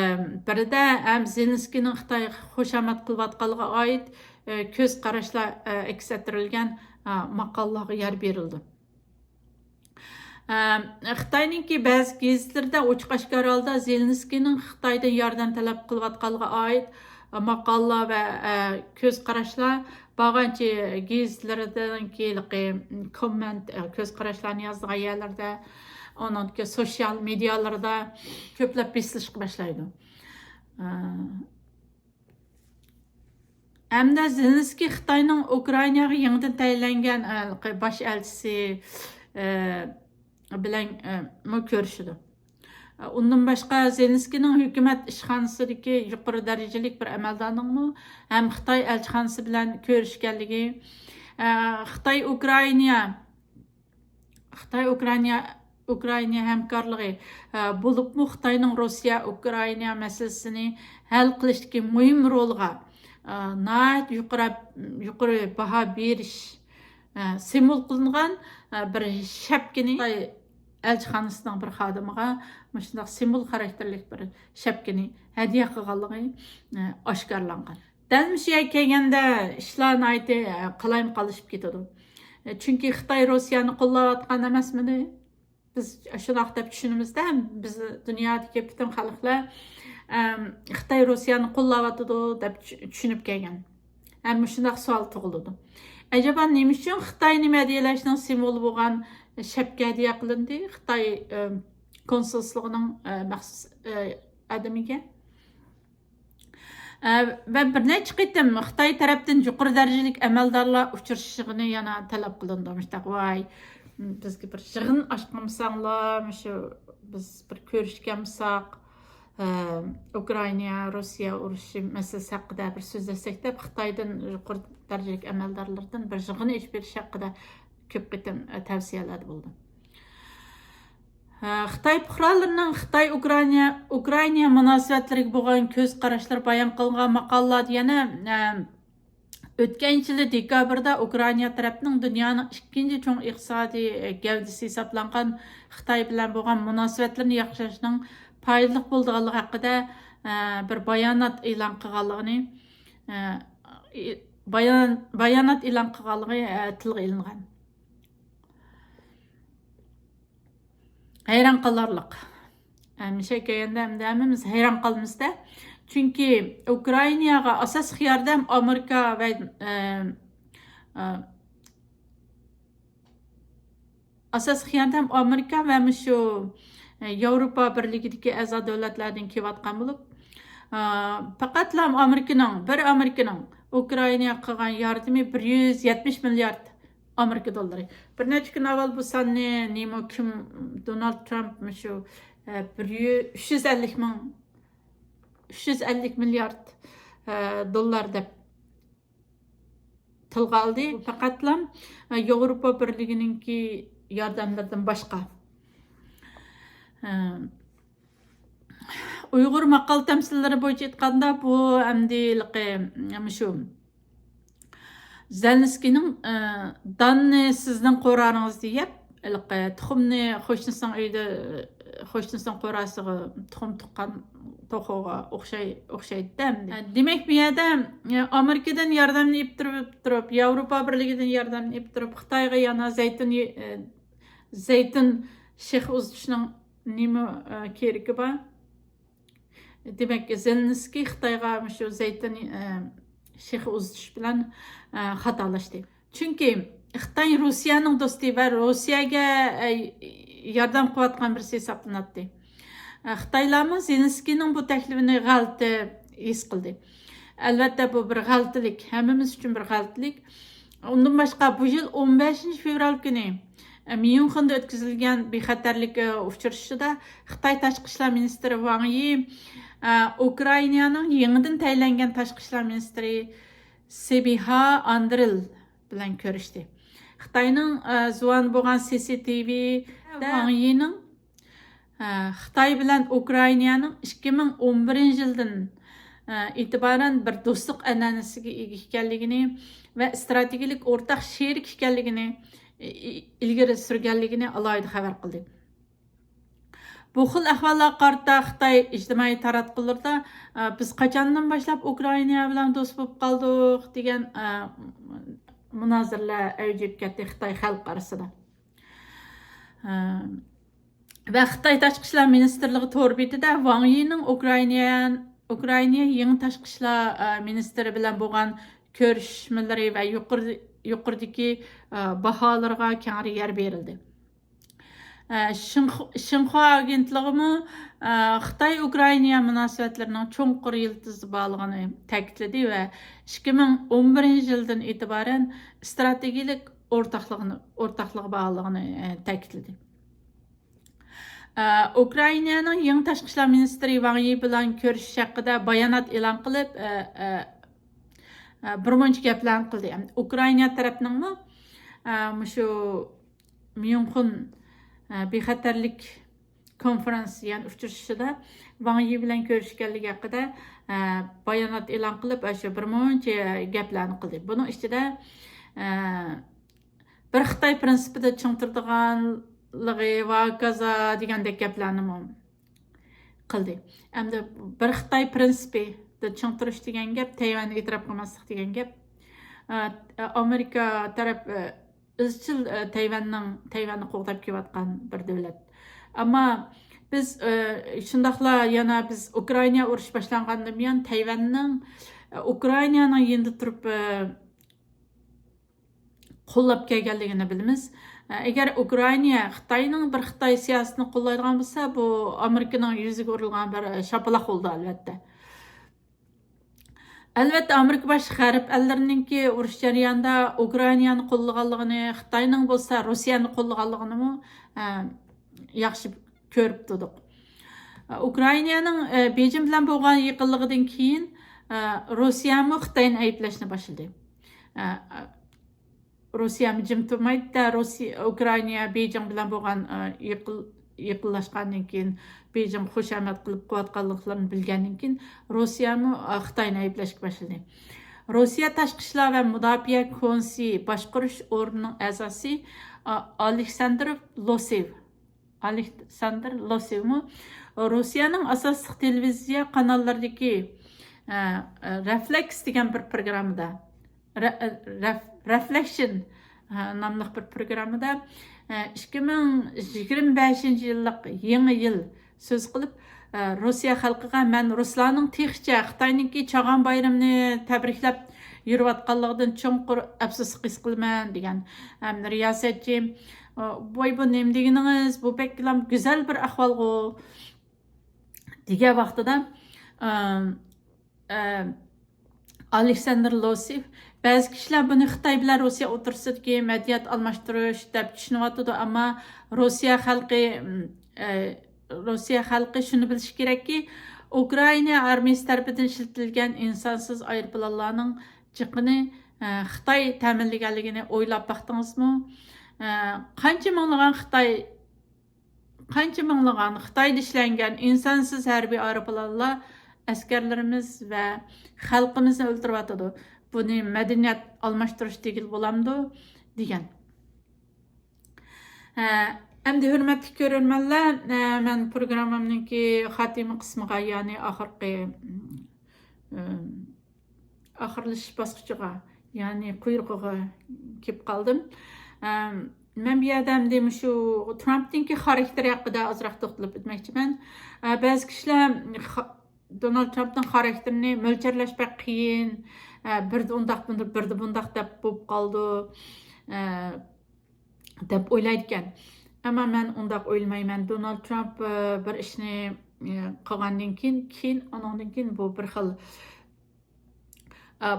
بىرىدە ھەم زېلېنسكىينىڭ خىتايغا خۇشامەت قىلىۋاتقانلىقىغا ئائىت، ئە، كۆز قاراشلار، ئە، ئەكس ئەتتۈرۈلگەن، ئە، ماقالىلارغا يەر بېرىلدى. ئە، خىتاينىڭكى بەزى گېزىتلىرىدە ئوچۇق ئاشكارا ھالدا زېلېنسكىينىڭ خىتايدىن ياردەم تەلەپ قىلىۋاتقانلىقىغا ئائىت ماقالىلار ۋە، ئە، كۆز قاراشلار بارغانچە گېزىتلىرىدىن كېيىنلىقى كوممېنت، ئە، كۆز قاراشلارنى يازىدىغان يەرلەردە، ئۇنىڭدىكى سوشيال مېدىيالىرىدا كۆپلەپ بېسىلىشقا باشلايدۇ. ئە، ھەمدە زېلېنسكىي خىتاينىڭ ئۇكرائىناغا يېڭىدىن تەيىنلەنگەن، ئە، باش ئەلچىسى، ئە، بىلەن، ئە، مۇ كۆرۈشىدۇ. ئۇندىن باشقا، زېلېنسكىينىڭ ھۆكۈمەت ئىشخانىسىدىكى يۇقىرى دەرىجىلىك بىر ئەمەلدارنىڭمۇ ھەم خىتاي ئەلچىخانىسى بىلەن كۆرۈشكەنلىكى، ئە، خىتاي ئۇكرائىنا خىتاي ئۇكرائىنا، ئۇكرائىنا ھەمكارلىقى، ئە، بولۇپمۇ خىتاينىڭ روسىيە ئۇكرائىنا مەسىلىسىنى ھەل قىلىشتىكى مۇھىم رولىغا، ئە، ناھايىتى يۇقىرى، يۇقىرى باھا بېرىش، ئە، سىمۋول قىلىنغان، ئە، بىر شەپكىنى خىتاي ئەلچىخانىسىنىڭ بىر خادىمىغا مۇشۇنداق سىمۋول خاراكتېرلىك بىر شەپكىنى ھەدىيە قىلغانلىقى، ئە، ئاشكارىلانغان. دەل مۇشۇ يەرگە كەلگەندە ئىشلار ناھايىتى، ئە، قالايمىقانلىشىپ كېتىدۇ. ئە، چۈنكى خىتاي روسىيەنى قوللاۋاتقان ئەمەسمىدى؟ بىز شۇنداق دەپ چۈشىنىمىزدە، بىز دۇنيادىكى پۈتۈن خەلقلەر، ئەم، خىتاي روسىيەنى قوللاۋاتىدۇ دەپ چۈ-، چۈشىنىپ كەلگەن. ھەم مۇشۇنداق سوئال تۇغۇلىدۇ. ئەجەبا نېمە ئۈچۈن خىتاينى مەدھىيەلەشنىڭ سىمۋولى بولغان شەپكە ھەدىيە قىلىندى خىتاي، ئەم، كونسۇللۇقىنىڭ، ئە، مەخسۇس، ئە، ئادىمىگە؟ ئە، ۋە بىر نەچچە قېتىم خىتاي تەرەپتىن يۇقىرى دەرىجىلىك ئەمەلدارلار ئۇچرىشىشىغىنى يەنە تەلەپ قىلىندى. مۇشتاق، ۋاي، بىزگە بىر يىغىن ئاچقانمىساڭلار، مۇشۇ بىز بىر كۆرۈشكەنمىساق، ئە، ئۇكرائىنا، روسىيە ئۇرۇشى مەسىلىسى ھەققىدە بىر سۆزلەشسەك دەپ، خىتايدىن يۇقىرى دەرىجىلىك ئەمەلدارلىرىدىن بىر يىغىن ئېچىپ بېرىش ھەققىدە كۆپ قېتىم، ئە، تەۋسىيەلەردە بولدۇم. ھە، خىتاي پۇقرالىرىنىڭ خىتاي ئۇكرائىنا، ئۇكرائىنا مۇناسىۋەتلىرىگە بولغان كۆز قاراشلىرى بايان قىلىنغان ماقالىلاردا يەنە، ئە، ئۆتكەن يىلى دېكابىردا ئۇكرائىنا تەرەپنىڭ دۇنيانىڭ ئىككىنچى چوڭ ئىقتىسادىي، ئە، گەۋدىسى ھېسابلانغان خىتاي بىلەن بولغان مۇناسىۋەتلىرىنى ياخشىلاشنىڭ پايدىلىق بولىدىغانلىقى ھەققىدە، ئە، بىر بايانات ئېلان قىلغانلىقىنى، ئە، ئى-، بايان-، بايانات ئېلان قىلغانلىقى، ئە، تىلغا ئېلىنغان. ھەيران قالارلىق. ئە، مۇشۇ كەلگەندە ئەمدى ھەممىمىز ھەيران قالىمىز-دە. چۈنكى ئۇكرائىناغا ئاساسلىق ياردەم ئامېرىكا ۋە، ئە، ئە، ئاساسلىق ياردەم ئامېرىكا ۋە مۇشۇ، ئە، ياۋروپا بىرلىكىدىكى ئەزا دۆلەتلەردىن كېلىۋاتقان بولۇپ، ئە، پەقەتلا ئامېرىكىنىڭ، بىر ئامېرىكىنىڭ ئۇكرائىناغا قىلغان ياردىمى بىر يۈز يەتمىش مىليارد ئامېرىكا دوللىرى. بىر نەچچە كۈن ئاۋۋال بۇ ساننى نېمە كىم، دونالد ترامپ مۇشۇ، ئە، بىر يۈز، ئۈچ يۈز ئەللىك مىڭ، ئۈچ يۈز ئەللىك مىليارد، ئە، دوللار دەپ تىلغا ئالدى. بۇ پەقەتلا، ئە، ياۋروپا بىرلىكىنىڭكى ياردەملىرىدىن باشقا. ئە، ئۇيغۇر ماقال تەمسىللىرى بويىچە ئېيتقاندا، بۇ ئەمدى ھېلىقى، مۇشۇ زېلېنسكىينىڭ، ئە، «داننى سىزنىڭ قورالىڭىزدا يەپ، ھېلىقى تۇخۇمنى قوشنىسىنىڭ ئۆيىدە، قوشنىسىنىڭ قوراسىغا تۇخۇم تۇغقان توخۇغا ئوخشاي-، ئوخشايدۇ-دە ئەمدى.» دېمەك، بۇ يەردە، ئە، ئامېرىكىدىن ياردەمنى ئېلىپ تۇرۇپ، تۇرۇپ، ياۋروپا بىرلىكىدىن ياردەمنى ئېلىپ تۇرۇپ، خىتايغا يەنە زەيتۇن، ئە، زەيتۇن شېخى ئۇزىتىشنىڭ نېمە، ئە، كېرىكى بار؟ دېمەك، زېلېنسكىي خىتايغا مۇشۇ زەيتۇن، ئە، شېخى ئۇزىتىش بىلەن، ئە، خاتالاشتى. چۈنكى خىتاي روسىيەنىڭ دوستى ۋە روسىيەگە، ئە، ياردەم قىلىۋاتقان بىرسى ھېسابلىناتتى. ئە، خىتايلارمۇ زېلېنسكىينىڭ بۇ تەكلىپىنى غەلىتە ھېس قىلدى. ئەلۋەتتە، بۇ بىر غەلىتىلىك، ھەممىمىز ئۈچۈن بىر غەلىتىلىك. ئۇندىن باشقا، بۇ يىل ئون بەشىنچى فېۋرال كۈنى، ئە، ميۇنخېندا ئۆتكۈزۈلگەن بىخەتەرلىك، ئە، ئۇچرىشىشىدا خىتاي تاشقى ئىشلار مىنىستىرى ۋاڭ يى، ئە، ئۇكرائىنانىڭ يېڭىدىن تەيىنلەنگەن تاشقى ئىشلار مىنىستىرى سىبىھا ئاندرېل بىلەن كۆرۈشتى. خىتاينىڭ، ئە، زۇۋانى بولغان سى سى تى ۋى ۋاڭ يىنىڭ، ئە، خىتاي بىلەن ئۇكرائىنانىڭ ئىككى مىڭ ئون بىرىنچى يىلدىن، ئە، ئېتىبارەن بىر دوستلۇق ئەنئەنىسىگە ئىگە ئىكەنلىكىنى ۋە ئىستراتېگىيەلىك ئورتاق شېرىك ئىكەنلىكىنى، ئى-، ئى-، ئىلگىرى سۈرگەنلىكىنى ئالاھىدە خەۋەر قىلدى. بۇ خىل ئەھۋاللارغا قارىتا خىتاي ئىجتىمائىي تاراتقۇلىرىدا، ئە، «بىز قاچاندىن باشلاپ ئۇكرائىنا بىلەن دوست بولۇپ قالدۇق؟» دېگەن، ئە، مۇنازىرىلەر ئەۋج ئېلىپ كەتتى خىتاي خەلقى ئارىسىدا. ئە، ۋە خىتاي تاشقى ئىشلار مىنىستىرلىقى تور بېتىدە ۋاڭ يىنىڭ ئۇكرائىنا، ئۇكرائىنا يېڭى تاشقى ئىشلار، ئە، مىنىستىرى بىلەن بولغان كۆرۈشمىلىرى ۋە يۇقىرى، يۇقىرىدىكى، ئە، باھالىرىغا كەڭرى يەر بېرىلدى. ئە، شىنخۇ-، شىنخۇا ئاگېنتلىقىمۇ، ئە، خىتاي ئۇكرائىنا مۇناسىۋەتلىرىنىڭ چوڭقۇر يىلتىزى بارلىقىنى تەكىتلىدى ۋە ئىككى مىڭ ئون بىرىنچى يىلدىن ئېتىبارەن ئىستراتېگىيەلىك ئورتاقلىقىنى، ئورتاقلىقى بارلىقىنى، ئە، تەكىتلىدى. ئە، ئۇكرائىنانىڭ يېڭى تاشقى ئىشلار مىنىستىرى ۋاڭ يى بىلەن كۆرۈشۈش ھەققىدە بايانات ئېلان قىلىپ، ئە، ئە، ئە، بىر مۇنچە گەپلەرنى قىلدى. ئۇكرائىنا تەرەپنىڭمۇ، ئە، مۇشۇ ميۇنخېن، ئە، بىخەتەرلىك كونفېرانس، يەنى ئۇچرىشىشىدا ۋاڭ يى بىلەن كۆرۈشكەنلىكى ھەققىدە، ئە، بايانات ئېلان قىلىپ، ئاشۇ بىر مۇنچە گەپلەرنى قىلدى. بۇنىڭ ئىچىدە، ئە، بىر خىتاي پىرىنسىپىدا چىڭ تۇرىدىغانلىقى ۋە ھاكازا دېگەندەك گەپلەرنىمۇ قىلدى. ئەمدى بىر خىتاي پىرىنسىپىدا چىڭ تۇرۇش دېگەن گەپ، تەيۋەننى ئېتىراپ قىلماسلىق دېگەن گەپ. ئە، ئامېرىكا تەرەپ، ئە، ئىزچىل، ئە، تەيۋەننىڭ، تەيۋەننى قوغداپ كېلىۋاتقان بىر دۆلەت. ئەمما بىز، ئە، شۇنداقلا يەنە بىز ئۇكرائىنا ئۇرۇشى باشلانغاندىن بۇيان تەيۋەننىڭ، ئە، ئۇكرائىنانىڭ يېنىدا تۇرۇپ، ئە، قوللاپ كەلگەنلىكىنى بىلىمىز. ئە، ئەگەر ئۇكرائىنا خىتاينىڭ بىر خىتاي سىياسىتىنى قوللايدىغان بولسا، بۇ ئامېرىكىنىڭ يۈزىگە ئۇرۇلغان بىر، ئە، شاپىلاق بولىدۇ، ئەلۋەتتە. ئەلۋەتتە، ئامېرىكا باشلىق غەرب ئەللىرىنىڭكى ئۇرۇش جەريانىدا ئۇكرائىنانى قوللىغانلىقىنى، خىتاينىڭ بولسا روسىيەنى قوللىغانلىقىنىمۇ، ئە، ياخشى كۆرۈپ تۇردۇق. ئۇكرائىنانىڭ، ئە، بېيجىڭ بىلەن بولغان يېقىنلىقىدىن كېيىن، ئە، روسىيەمۇ خىتاينى ئەيىبلەشنى باشلىدى. ئە، روسىيەمۇ جىم تۇرمايدۇ-دە، روسىيە، ئۇكرائىنا بېيجىڭ بىلەن بولغان، ئە، يېقىن-، يېقىنلاشقاندىن كېيىن، بېيجىڭ خۇشامەت قىلىپ قىلىۋاتقانلىقلىرىنى بىلگەندىن كېيىن، روسىيەمۇ، ئە، خىتاينى ئەيىبلەشكە باشلىدى. روسىيە تاشقى ئىشلار ۋە مۇداپىئە كونسېي باشقۇرۇش ئورنىنىڭ ئەزاسى، ئا-، ئالېكساندىر لوسېۋ، ئالېكساندىر لوسېۋمۇ روسىيەنىڭ ئاساسلىق تېلېۋىزىيە قاناللىرىدىكى، ئە، ئە، رېفلېكس دېگەن بىر پروگراممىدا، رە-، رەف-، رېفلېكشن، ئە، ناملىق بىر پروگراممىدا، ئە، ئىككى مىڭ يىگىرمە بەشىنچى يىللىق يېڭى يىل سۆز قىلىپ، ئە، روسىيە خەلقىگە، مەن رۇسلارنىڭ تېخىچە خىتاينىڭكى چاغان بايرىمىنى تەبرىكلەپ يۈرۈۋاتقانلىقىدىن چوڭقۇر ئەپسۇسلۇق ھېس قىلىمەن، دېگەن. ھەم رىياسەتچى، ئە، ۋاي، بۇ نېمە دېگىنىڭىز؟ بۇ بەكلا گۈزەل بىر ئەھۋالغۇ، دېگەن ۋاقتىدا، ئە، ئە، ئالېكساندىر لوسېف، بەزى كىشىلەر بۇنى خىتاي بىلەن روسىيە ئوتتۇرىسىدىكى مەدەنىيەت ئالماشتۇرۇش دەپ چۈشىنىۋاتىدۇ، ئەمما روسىيە خەلقى، ئە، روسىيە خەلقى شۇنى بىلىشى كېرەككى، ئۇكرائىنا ئارمىيىسى تەرىپىدىن ئىشلىتىلگەن ئىنسانسىز ئايروپىلانلارنىڭ جىقىنى، ئە، خىتاي تەمىنلىگەنلىكىنى ئويلاپ باقتىڭىزمۇ؟ ئە، قانچە مىڭلىغان خىتاي قانچە مىڭلىغان خىتايدا ئىشلەنگەن ئىنسانسىز ھەربىي ئايروپىلانلار ئەسكەرلىرىمىز ۋە خەلقىمىزنى ئۆلتۈرۈۋاتىدۇ. بۇنى مەدەنىيەت ئالماشتۇرۇش دېگىلى بولامدۇ؟ دېگەن. ھە، ئەمدى ھۆرمەتلىك كۆرۈرمەنلەر، ھە، مەن پروگراممامنىڭكى خاتىمە قىسمىغا، يەنى ئاخىرقى، ئىم، ئاخىرلىشىش باسقۇچىغا، يەنى قۇيرۇقىغا كېلىپ قالدىم. ئەم، مەن بۇ يەردە ئەمدى مۇشۇ ترامپنىڭكى خاراكتېرى ھەققىدە ئازراق توختىلىپ ئۆتمەكچىمەن. ئە، بەزى كىشىلەر خا-، دونالد ترامپنىڭ خاراكتېرىنى مۆلچەرلەش بەك قىيىن، ئە، بىردە ئۇنداق، بىردە بۇنداق دەپ بولۇپ قالىدۇ، ئە، دەپ ئويلايدىكەن. ئەمما مەن ئۇنداق ئويلىمايمەن. دونالد ترامپ، ئە، بىر ئىشنى، ئە، قىلغاندىن كېيىن، كېيىن، ئۇنىڭدىن كېيىن بۇ بىر خىل، ئە،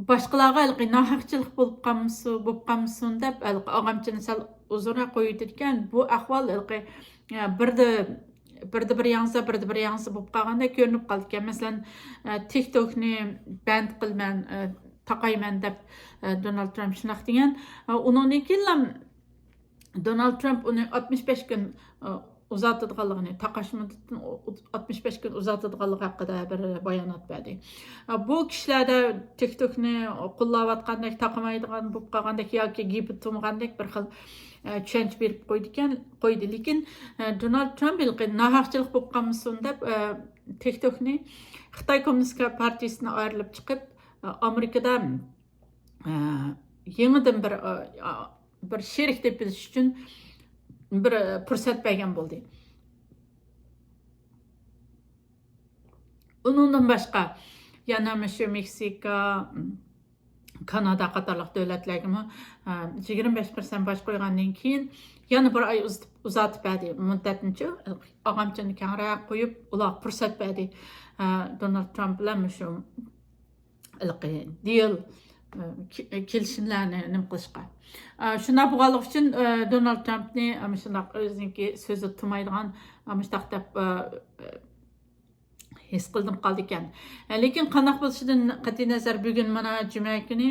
باشقىلارغا ھېلىقى ناھەقچىلىق بولۇپ قالمىسۇن، بولۇپ قالمىسۇن دەپ، ھېلىقى ئاغامچىنى سەل ئۇزۇنراق قويۇۋېتىدىكەن. بۇ ئەھۋال ھېلىقى، ئە، بىردە، بىردە بىر ياڭزا، بىردە بىر ياڭزا بولۇپ قالغاندەك كۆرۈنۈپ قالىدىكەن. مەسىلەن، ئە، تىك توكنى بەند قىلىمەن، ئە، تاقايمەن دەپ، ئە، دونالد ترامپ شۇنداق دېگەن. ئە، ئۇنىڭدىن كېيىنلا دونالد ترامپ ئۇنى ئاتمىش بەش كۈن، ئە، ئۇزارتىدىغانلىقىنى، تاقاش مۇددىتىنى ئۇ-، ئۇ-، ئاتمىش بەش كۈن ئۇزارتىدىغانلىقى ھەققىدە بىر بايانات بەردى. ئە، بۇ كىشىلەردە تىك توكنى قوللاۋاتقاندەك، تاقىمايدىغان بولۇپ قالغاندەك ياكى گېپى تۇمىغاندەك بىر خىل، ئە، چۈشەنچە بېرىپ قويدىكەن، قويدى. لېكىن، ئە، دونالد ترامپ ھېلىقى ناھەقچىلىق بولۇپ قالمىسۇن دەپ، ئە، تىك توكنى خىتاي كوممۇنىست پارتىيىسىدىن ئايرىلىپ چىقىپ، ئە، ئامېرىكىدا، ئە، يېڭىدىن بىر، ئە، بىر شېرىك تېپىلىش ئۈچۈن بىر، ئە، پۇرسەت بەرگەن بولدى. ئۇنىڭدىن باشقا، يەنە مۇشۇ مېكسىكا، كانادا قاتارلىق دۆلەتلەرگىمۇ، ئە، يىگىرمە بەش پىرسەنت باج قويغاندىن كېيىن يەنە بىر ئاي ئۇزىتىپ، ئۇزارتىپ بەردى مۇددەتنىچۇ. ئاغامچىنى كەڭرەك قويۇپ، ئۇلارغا پۇرسەت بەردى. ئە، دونالد ترامپ بىلەن مۇشۇ ھېلىقى دېئال، ئە، كې-، كېلىشىملەرنى نېمە قىلىشقا. ئە، شۇنداق بولغانلىقى ئۈچۈن، ئە، دونالد ترامپنى، ئە، مۇشۇنداق ئۆزىنىڭكى سۆزى تۇتمايدىغان، ئە، مۇشۇنداق دەپ، ئە، ھېس قىلدىم قالدىكەن. لېكىن قانداق بولۇشىدىن قەتئىينەزەر، بۈگۈن مانا جۈمە كۈنى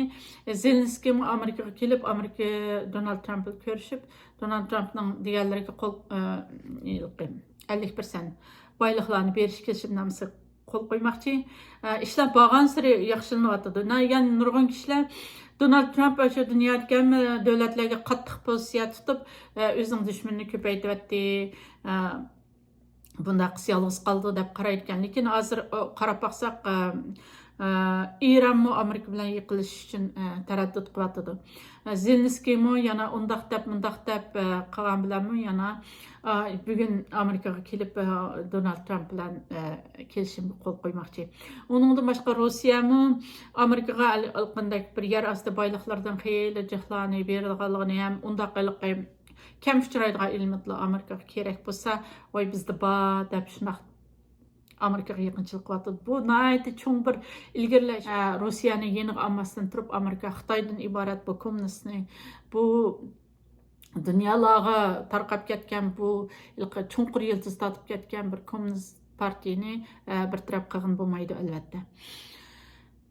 زېلېنسكىيمۇ ئامېرىكىغا كېلىپ، ئامېرىكا دونالد ترامپ بىلەن كۆرۈشۈپ، دونالد ترامپنىڭ دېگەنلىرىگە قول، ئە، ئەللىك پىرسەنت بايلىقلارنى بېرىش كېلىشىمنامىسىگە قول قويماقچى. ئە، ئىشلار بارغانسېرى ياخشىلىنىۋاتىدۇ. يەنە نۇرغۇن كىشىلەر دونالد ترامپ ئاشۇ دۇنيادىكى ھەممە دۆلەتلەرگە قاتتىق پوزىتسىيە تۇتۇپ، ئە، ئۆزىنىڭ دۈشمىنىنى كۆپەيتىۋەتتى. ئە، بۇنداق قىز يالغۇز قالىدۇ دەپ قارايدىكەن. لېكىن ھازىر، ئۇ، قاراپ باقساق، ئە، ئە، ئىرانمۇ ئامېرىكا بىلەن يېقىنلىشىش ئۈچۈن، ئە، تەرەددۇت قىلىۋاتىدۇ. ئە، زېلېنسكىيمۇ يەنە ئۇنداق دەپ، مۇنداق دەپ، ئە، قىلغان بىلەنمۇ يەنە، ئە، بۈگۈن ئامېرىكىغا كېلىپ، ئە، دونالد ترامپ بىلەن، ئە، كېلىشىمگە قول قويماقچى. ئۇنىڭدىن باشقا روسىيەمۇ ئامېرىكىغا ھېلىقىندەك بىر يەر ئاستى بايلىقلىرىدىن خېلى جىقلارنى بېرىدىغانلىقىنى ھەم ئۇنداق ھېلىقى كەم ئۇچرايدىغان ئېلېمېنتلار ئامېرىكىغا كېرەك بولسا، ۋاي، بىزدە بار دەپ شۇنداق ئامېرىكىغا يېقىنچىلىق قىلىۋاتىدۇ. بۇ ناھايىتى چوڭ بىر ئىلگىرىلەش. ئە، روسىيەنى يېنىغا ئالماستىن تۇرۇپ، ئامېرىكا خىتايدىن ئىبارەت بۇ كوممۇنىستنى، بۇ دۇنيالارغا تارقاپ كەتكەن بۇ ھېلىقى چوڭقۇر يىلتىز تارتىپ كەتكەن بىر كوممۇنىست پارتىيىنى، ئە، بىر تەرەپ قىلغىلى بولمايدۇ، ئەلۋەتتە.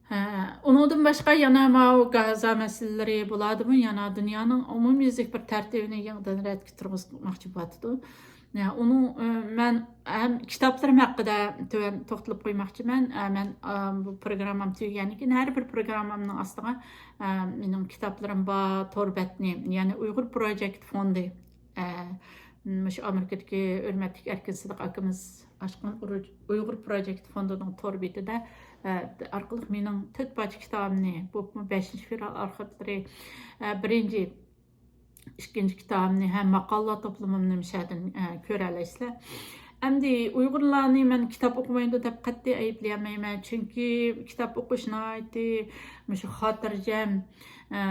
ھە، ئۇنىڭدىن باشقا يەنە ماۋۇ گازا مەسىلىلىرى بولادىمۇ، يەنە دۇنيانىڭ ئومۇميۈزلۈك بىر تەرتىپىنى يېڭىدىن رەتكە تۇرغۇزماقچى بولۇۋاتىدۇ. يا، ئۇنىڭ، ئە، مەن ھەم كىتابلىرىم ھەققىدە تۆۋەن توختىلىپ قويماقچىمەن. ئە، مەن، ئە، بۇ پروگراممام تۈگىگەندىن كېيىن ھەر بىر پروگراممامنىڭ ئاستىغا، ئە، مېنىڭ كىتابلىرىم بار تور بەتنى، يەنى ئۇيغۇر پروجېكت فوندى، ئە، مۇشۇ ئامېرىكىدىكى ھۆرمەتلىك ئەركىن سىدىق ئاكىمىز ئاچقان ئۇرۇ-، ئۇيغۇر پروجېكت فوندىنىڭ تور بېتىدە، ئە، ئارقىلىق مېنىڭ تۆت پارچە كىتابىمنى، بولۇپمۇ بەشىنچى فېۋرال ئارخىپلىرى، ئە، بىرىنچى، ئىككىنچى كىتابىمنى ھەم ماقالىلەر توپلىمىمنى مۇشۇ يەردىن، ئە، كۆرەلەيسىلەر. ئەمدى ئۇيغۇرلارنى مەن كىتاب ئوقۇمايدۇ دەپ قەتئىي ئەيىبلىيەلمەيمەن، چۈنكى كىتاب ئوقۇش ناھايىتى مۇشۇ خاتىرجەم، ئە،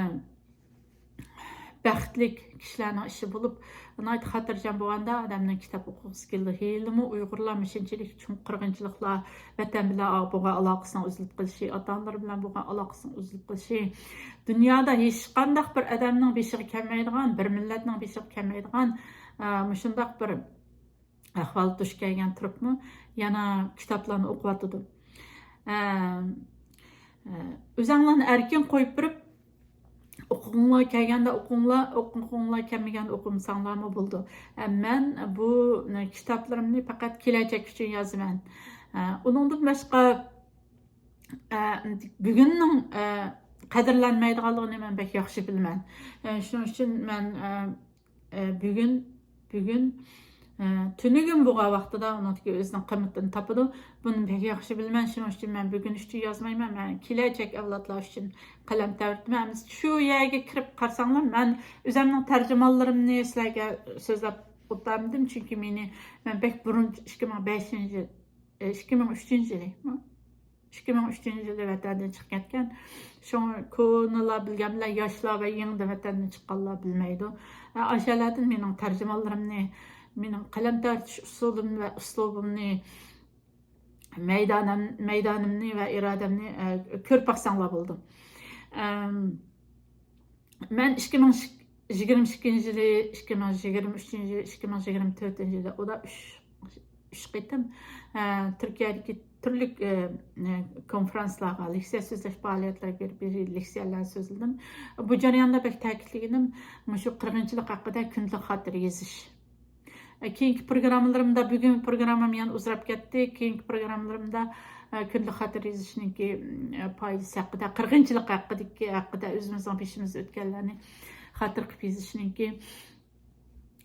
بەختلىك كىشىلەرنىڭ ئىشى بولۇپ، ناھايىتى خاتىرجەم بولغاندا ئادەمنىڭ كىتاب ئوقۇغۇسى كېلىدۇ. ھېلىمۇ ئۇيغۇرلار مۇشۇنچىلىك چوڭ قىرغىنچىلىقلار، ۋەتەن بىلەن بولغان ئالاقىسىنىڭ ئۈزۈلۈپ قېلىشى، ئاتا-ئانىلىرى بىلەن بولغان ئالاقىسىنىڭ ئۈزۈلۈپ قېلىشى، دۇنيادا ھېچقانداق بىر ئادەمنىڭ بېشىغا كەلمەيدىغان، بىر مىللەتنىڭ بېشىغا كەلمەيدىغان، ئە، مۇشۇنداق بىر ئەھۋال دۇچ كەلگەن تۇرۇپمۇ يەنە كىتابلارنى ئوقۇۋاتىدۇ. ئە، ئە، ئۆزەڭلارنى ئەركىن قويۇپ بېرىپ، ئوقۇغۇڭلارنى ئوقۇڭلار كەلگەندە ئوقۇڭلار، ئوقۇڭلار كەلمىگەندە ئوقۇمىساڭلارمۇ بولىدۇ. ئە، مەن بۇ، ئە، كىتابلىرىمنى پەقەت كېلەچەك ئۈچۈن يازىمەن. ئە، ئۇنىڭدىن باشقا، ئە، بۈگۈننىڭ، ئە، قەدىرلەنمەيدىغانلىقىنى مەن بەك ياخشى بىلىمەن. ئە، شۇنىڭ ئۈچۈن مەن، ئە، ئە، بۈگۈن، بۈگۈن، ئە، تۈنۈگۈن بولغان ۋاقتىدا ئۇنىڭدىكى ئۆزىنىڭ قىممىتىنى تاپىدۇ. بۇنى بەك ياخشى بىلىمەن. شۇنىڭ ئۈچۈن مەن بۈگۈن ئۈچۈن يازمايمەن. مەن كېلەچەك ئەۋلادلار ئۈچۈن قەلەم تەۋرىتىمەن. ئەمدى شۇ يەرگە كىرىپ قارىساڭلار، مەن ئۆزۈمنىڭ تەرجىمانلىرىمنى سىلەرگە سۆزلەپ ئولتۇرمىدىم. چۈنكى مېنى، مەن بەك بۇرۇن، ئىككى مىڭ بەشىنچى يىل، ئە، ئىككى مىڭ ئۈچىنچى يىلى، ئىككى مىڭ ئۈچىنچى يىلى ۋەتەندىن چىقىپ كەتكەن. شۇڭا كونىلار بىلگەن بىلەن ياشلار ۋە يېڭىدىن ۋەتەندىن چىققانلار بىلمەيدۇ. ئاشۇ يەرلەردىن مېنىڭ تەرجىمانلىرىمنى، مېنىڭ قەلەم تارتىش ئۇسۇلۇم ۋە ئۇسلۇبۇمنى، مەيدانىم-، مەيدانىمنى ۋە ئىرادەمنى، ئە، كۆرۈپ باقساڭلار بولىدۇ. ئەم، مەن ئىككى مىڭ يىگىرمە ئىككىنچى يىلى، ئىككى مىڭ يىگىرمە ئۈچىنچى يىلى، ئىككى مىڭ يىگىرمە تۆتىنچى يىلى، ئۇدا ئۈچ، ئۈچ قېتىم، ئە، تۈركىيەدىكى تۈرلۈك، ئە، ئە، كونفرانسلارغا، لېكسىيە سۆزلەش پائالىيەتلىرىگە بېرىپ، لېكسىيەلەر سۆزلىدىم. بۇ جەرياندا بەك تەكىتلىگىنىم مۇشۇ قىرغىنچىلىق ھەققىدە كۈندىلىك خاتىرە يېزىش. ئە، كېيىنكى پروگراممىلىرىمدا، بۈگۈن پروگراممام يەنە ئۇزىراپ كەتتى. كېيىنكى پروگراممىلىرىمدا، ئە، كۈندىلىك خاتىرە يېزىشنىڭكى، ئە، پايدىسى ھەققىدە، قىرغىنچىلىق ھەققىدىكى، ھەققىدە ئۆزىمىزنىڭ بېشىمىزدا ئۆتكەنلەرنى خاتىرە قىلىپ يېزىشنىڭكى،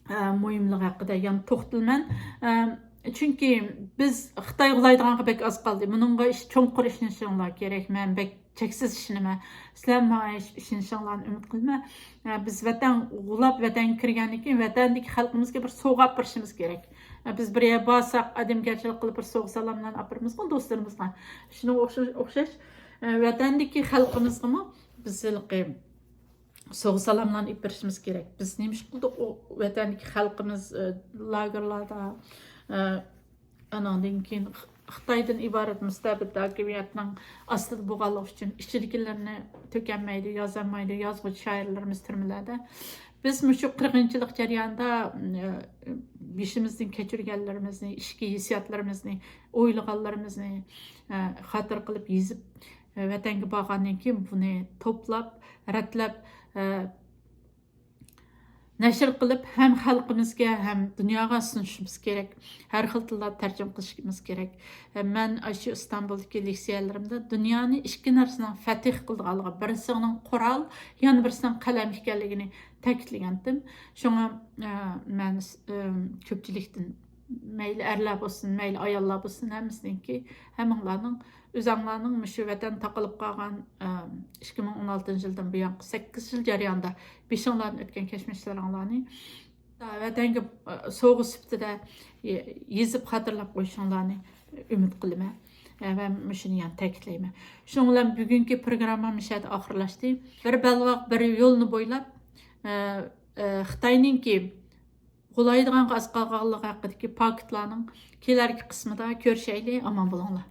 ئە، مۇھىملىقى ھەققىدە يەنە توختىلىمەن. ئە، چۈنكى بىز خىتاي غۇلايدىغانغا بەك ئاز قالدى. بۇنىڭغا ئىش-، چوڭقۇر ئىشىنىشىڭلار كېرەك. مەن بەك چەكسىز ئىشىنىمەن. سىلەر ماڭا ئىش-، ئىشىنىشىڭلارنى ئۈمىد قىلىمەن. ئە، بىز ۋەتەن غۇلاپ، ۋەتەنگە كىرگەندىن كېيىن، ۋەتەندىكى خەلقىمىزگە بىر سوۋغا ئېلىپ بېرىشىمىز كېرەك. ئە، بىز بىر يەرگە بارساق، ئادەمگەرچىلىك قىلىپ بىر سوۋغا سالاملارنى ئاپىرىمىزغۇ دوستلىرىمىزغا. شۇنىڭغا ئوخشاش، ئوخشاش، ئە، ۋەتەندىكى خەلقىمىزغىمۇ بىز ھېلىقى سوۋغا سالاملارنى ئېلىپ بېرىشىمىز كېرەك. بىز نېمە ئىش قىلدۇق؟ ئۇ ۋەتەندىكى خەلقىمىز، ئە، لاگېرلاردا، ئە، ئاناندىن كېيىن خىتايدىن ئىبارەت مۇستەبىت ھاكىمىيەتنىڭ ئاستىدا بولغانلىقى ئۈچۈن ئىچىدىكىلىرىنى تۆكەلمەيدۇ، يازالمايدۇ، يازغۇچى شائىرلىرىمىز تۈرمىلەردە. بىز مۇشۇ قىرغىنچىلىق جەريانىدا، ئە، بېشىمىزدىن كەچۈرگەنلىرىمىزنى، ئىچكى ھېسسىياتلىرىمىزنى، ئويلىغانلىرىمىزنى، ئە، خاتىرە قىلىپ يېزىپ، ۋەتەنگە بارغاندىن كېيىن بۇنى توپلاپ، رەتلەپ، ئە، نەشر قىلىپ، ھەم خەلقىمىزگە، ھەم دۇنياغا سۇنۇشىمىز كېرەك. ھەر خىل تىلدا تەرجىمە قىلىشىمىز كېرەك. ئە، مەن ئاشۇ ئىستانبۇلدىكى لېكسىيەلىرىمدە دۇنيانى ئىككى نەرسىنىڭ فەتىھ قىلىدىغانلىقى، بىرسىنىڭ قورال، يەنە بىرسىنىڭ قەلەم ئىكەنلىكىنى تەكىتلىگەنتىم. شۇڭا، ئە، مەن، ئە، كۆپچىلىكتىن، مەيلى ئەرلەر بولسۇن، مەيلى ئاياللار بولسۇن، ھەممىسىنىڭكى، ھەممىڭلارنىڭ ئۆزەڭلارنىڭ مۇشۇ ۋەتەن تاقىلىپ قالغان، ئە، ئىككى مىڭ ئون ئالتىنچى يىلدىن بۇيانقى سەككىز يىل جەريانىدا بېشىڭلاردىن ئۆتكەن كەچمىشلىرىڭلارنى ۋەتەنگە، ئە، سوۋغا سۈپىتىدە يېزىپ خاتىرىلەپ قويۇشۇڭلارنى ئۈمىد قىلىمەن. ئە، ۋە مۇشۇنى يەنە تەكىتلەيمەن. شۇنىڭ بىلەن بۈگۈنكى پروگراممام مۇشۇ يەردە ئاخىرلاشتى. بىر بەلباغ، بىر يولنى بويلاپ، ئە، ئە، خىتاينىڭكى غۇلايدىغانغا ئاز قالغانلىقى ھەققىدىكى پاكىتلارنىڭ كېلەركى قىسمىدا كۆرۈشەيلى. ئامان بولۇڭلار.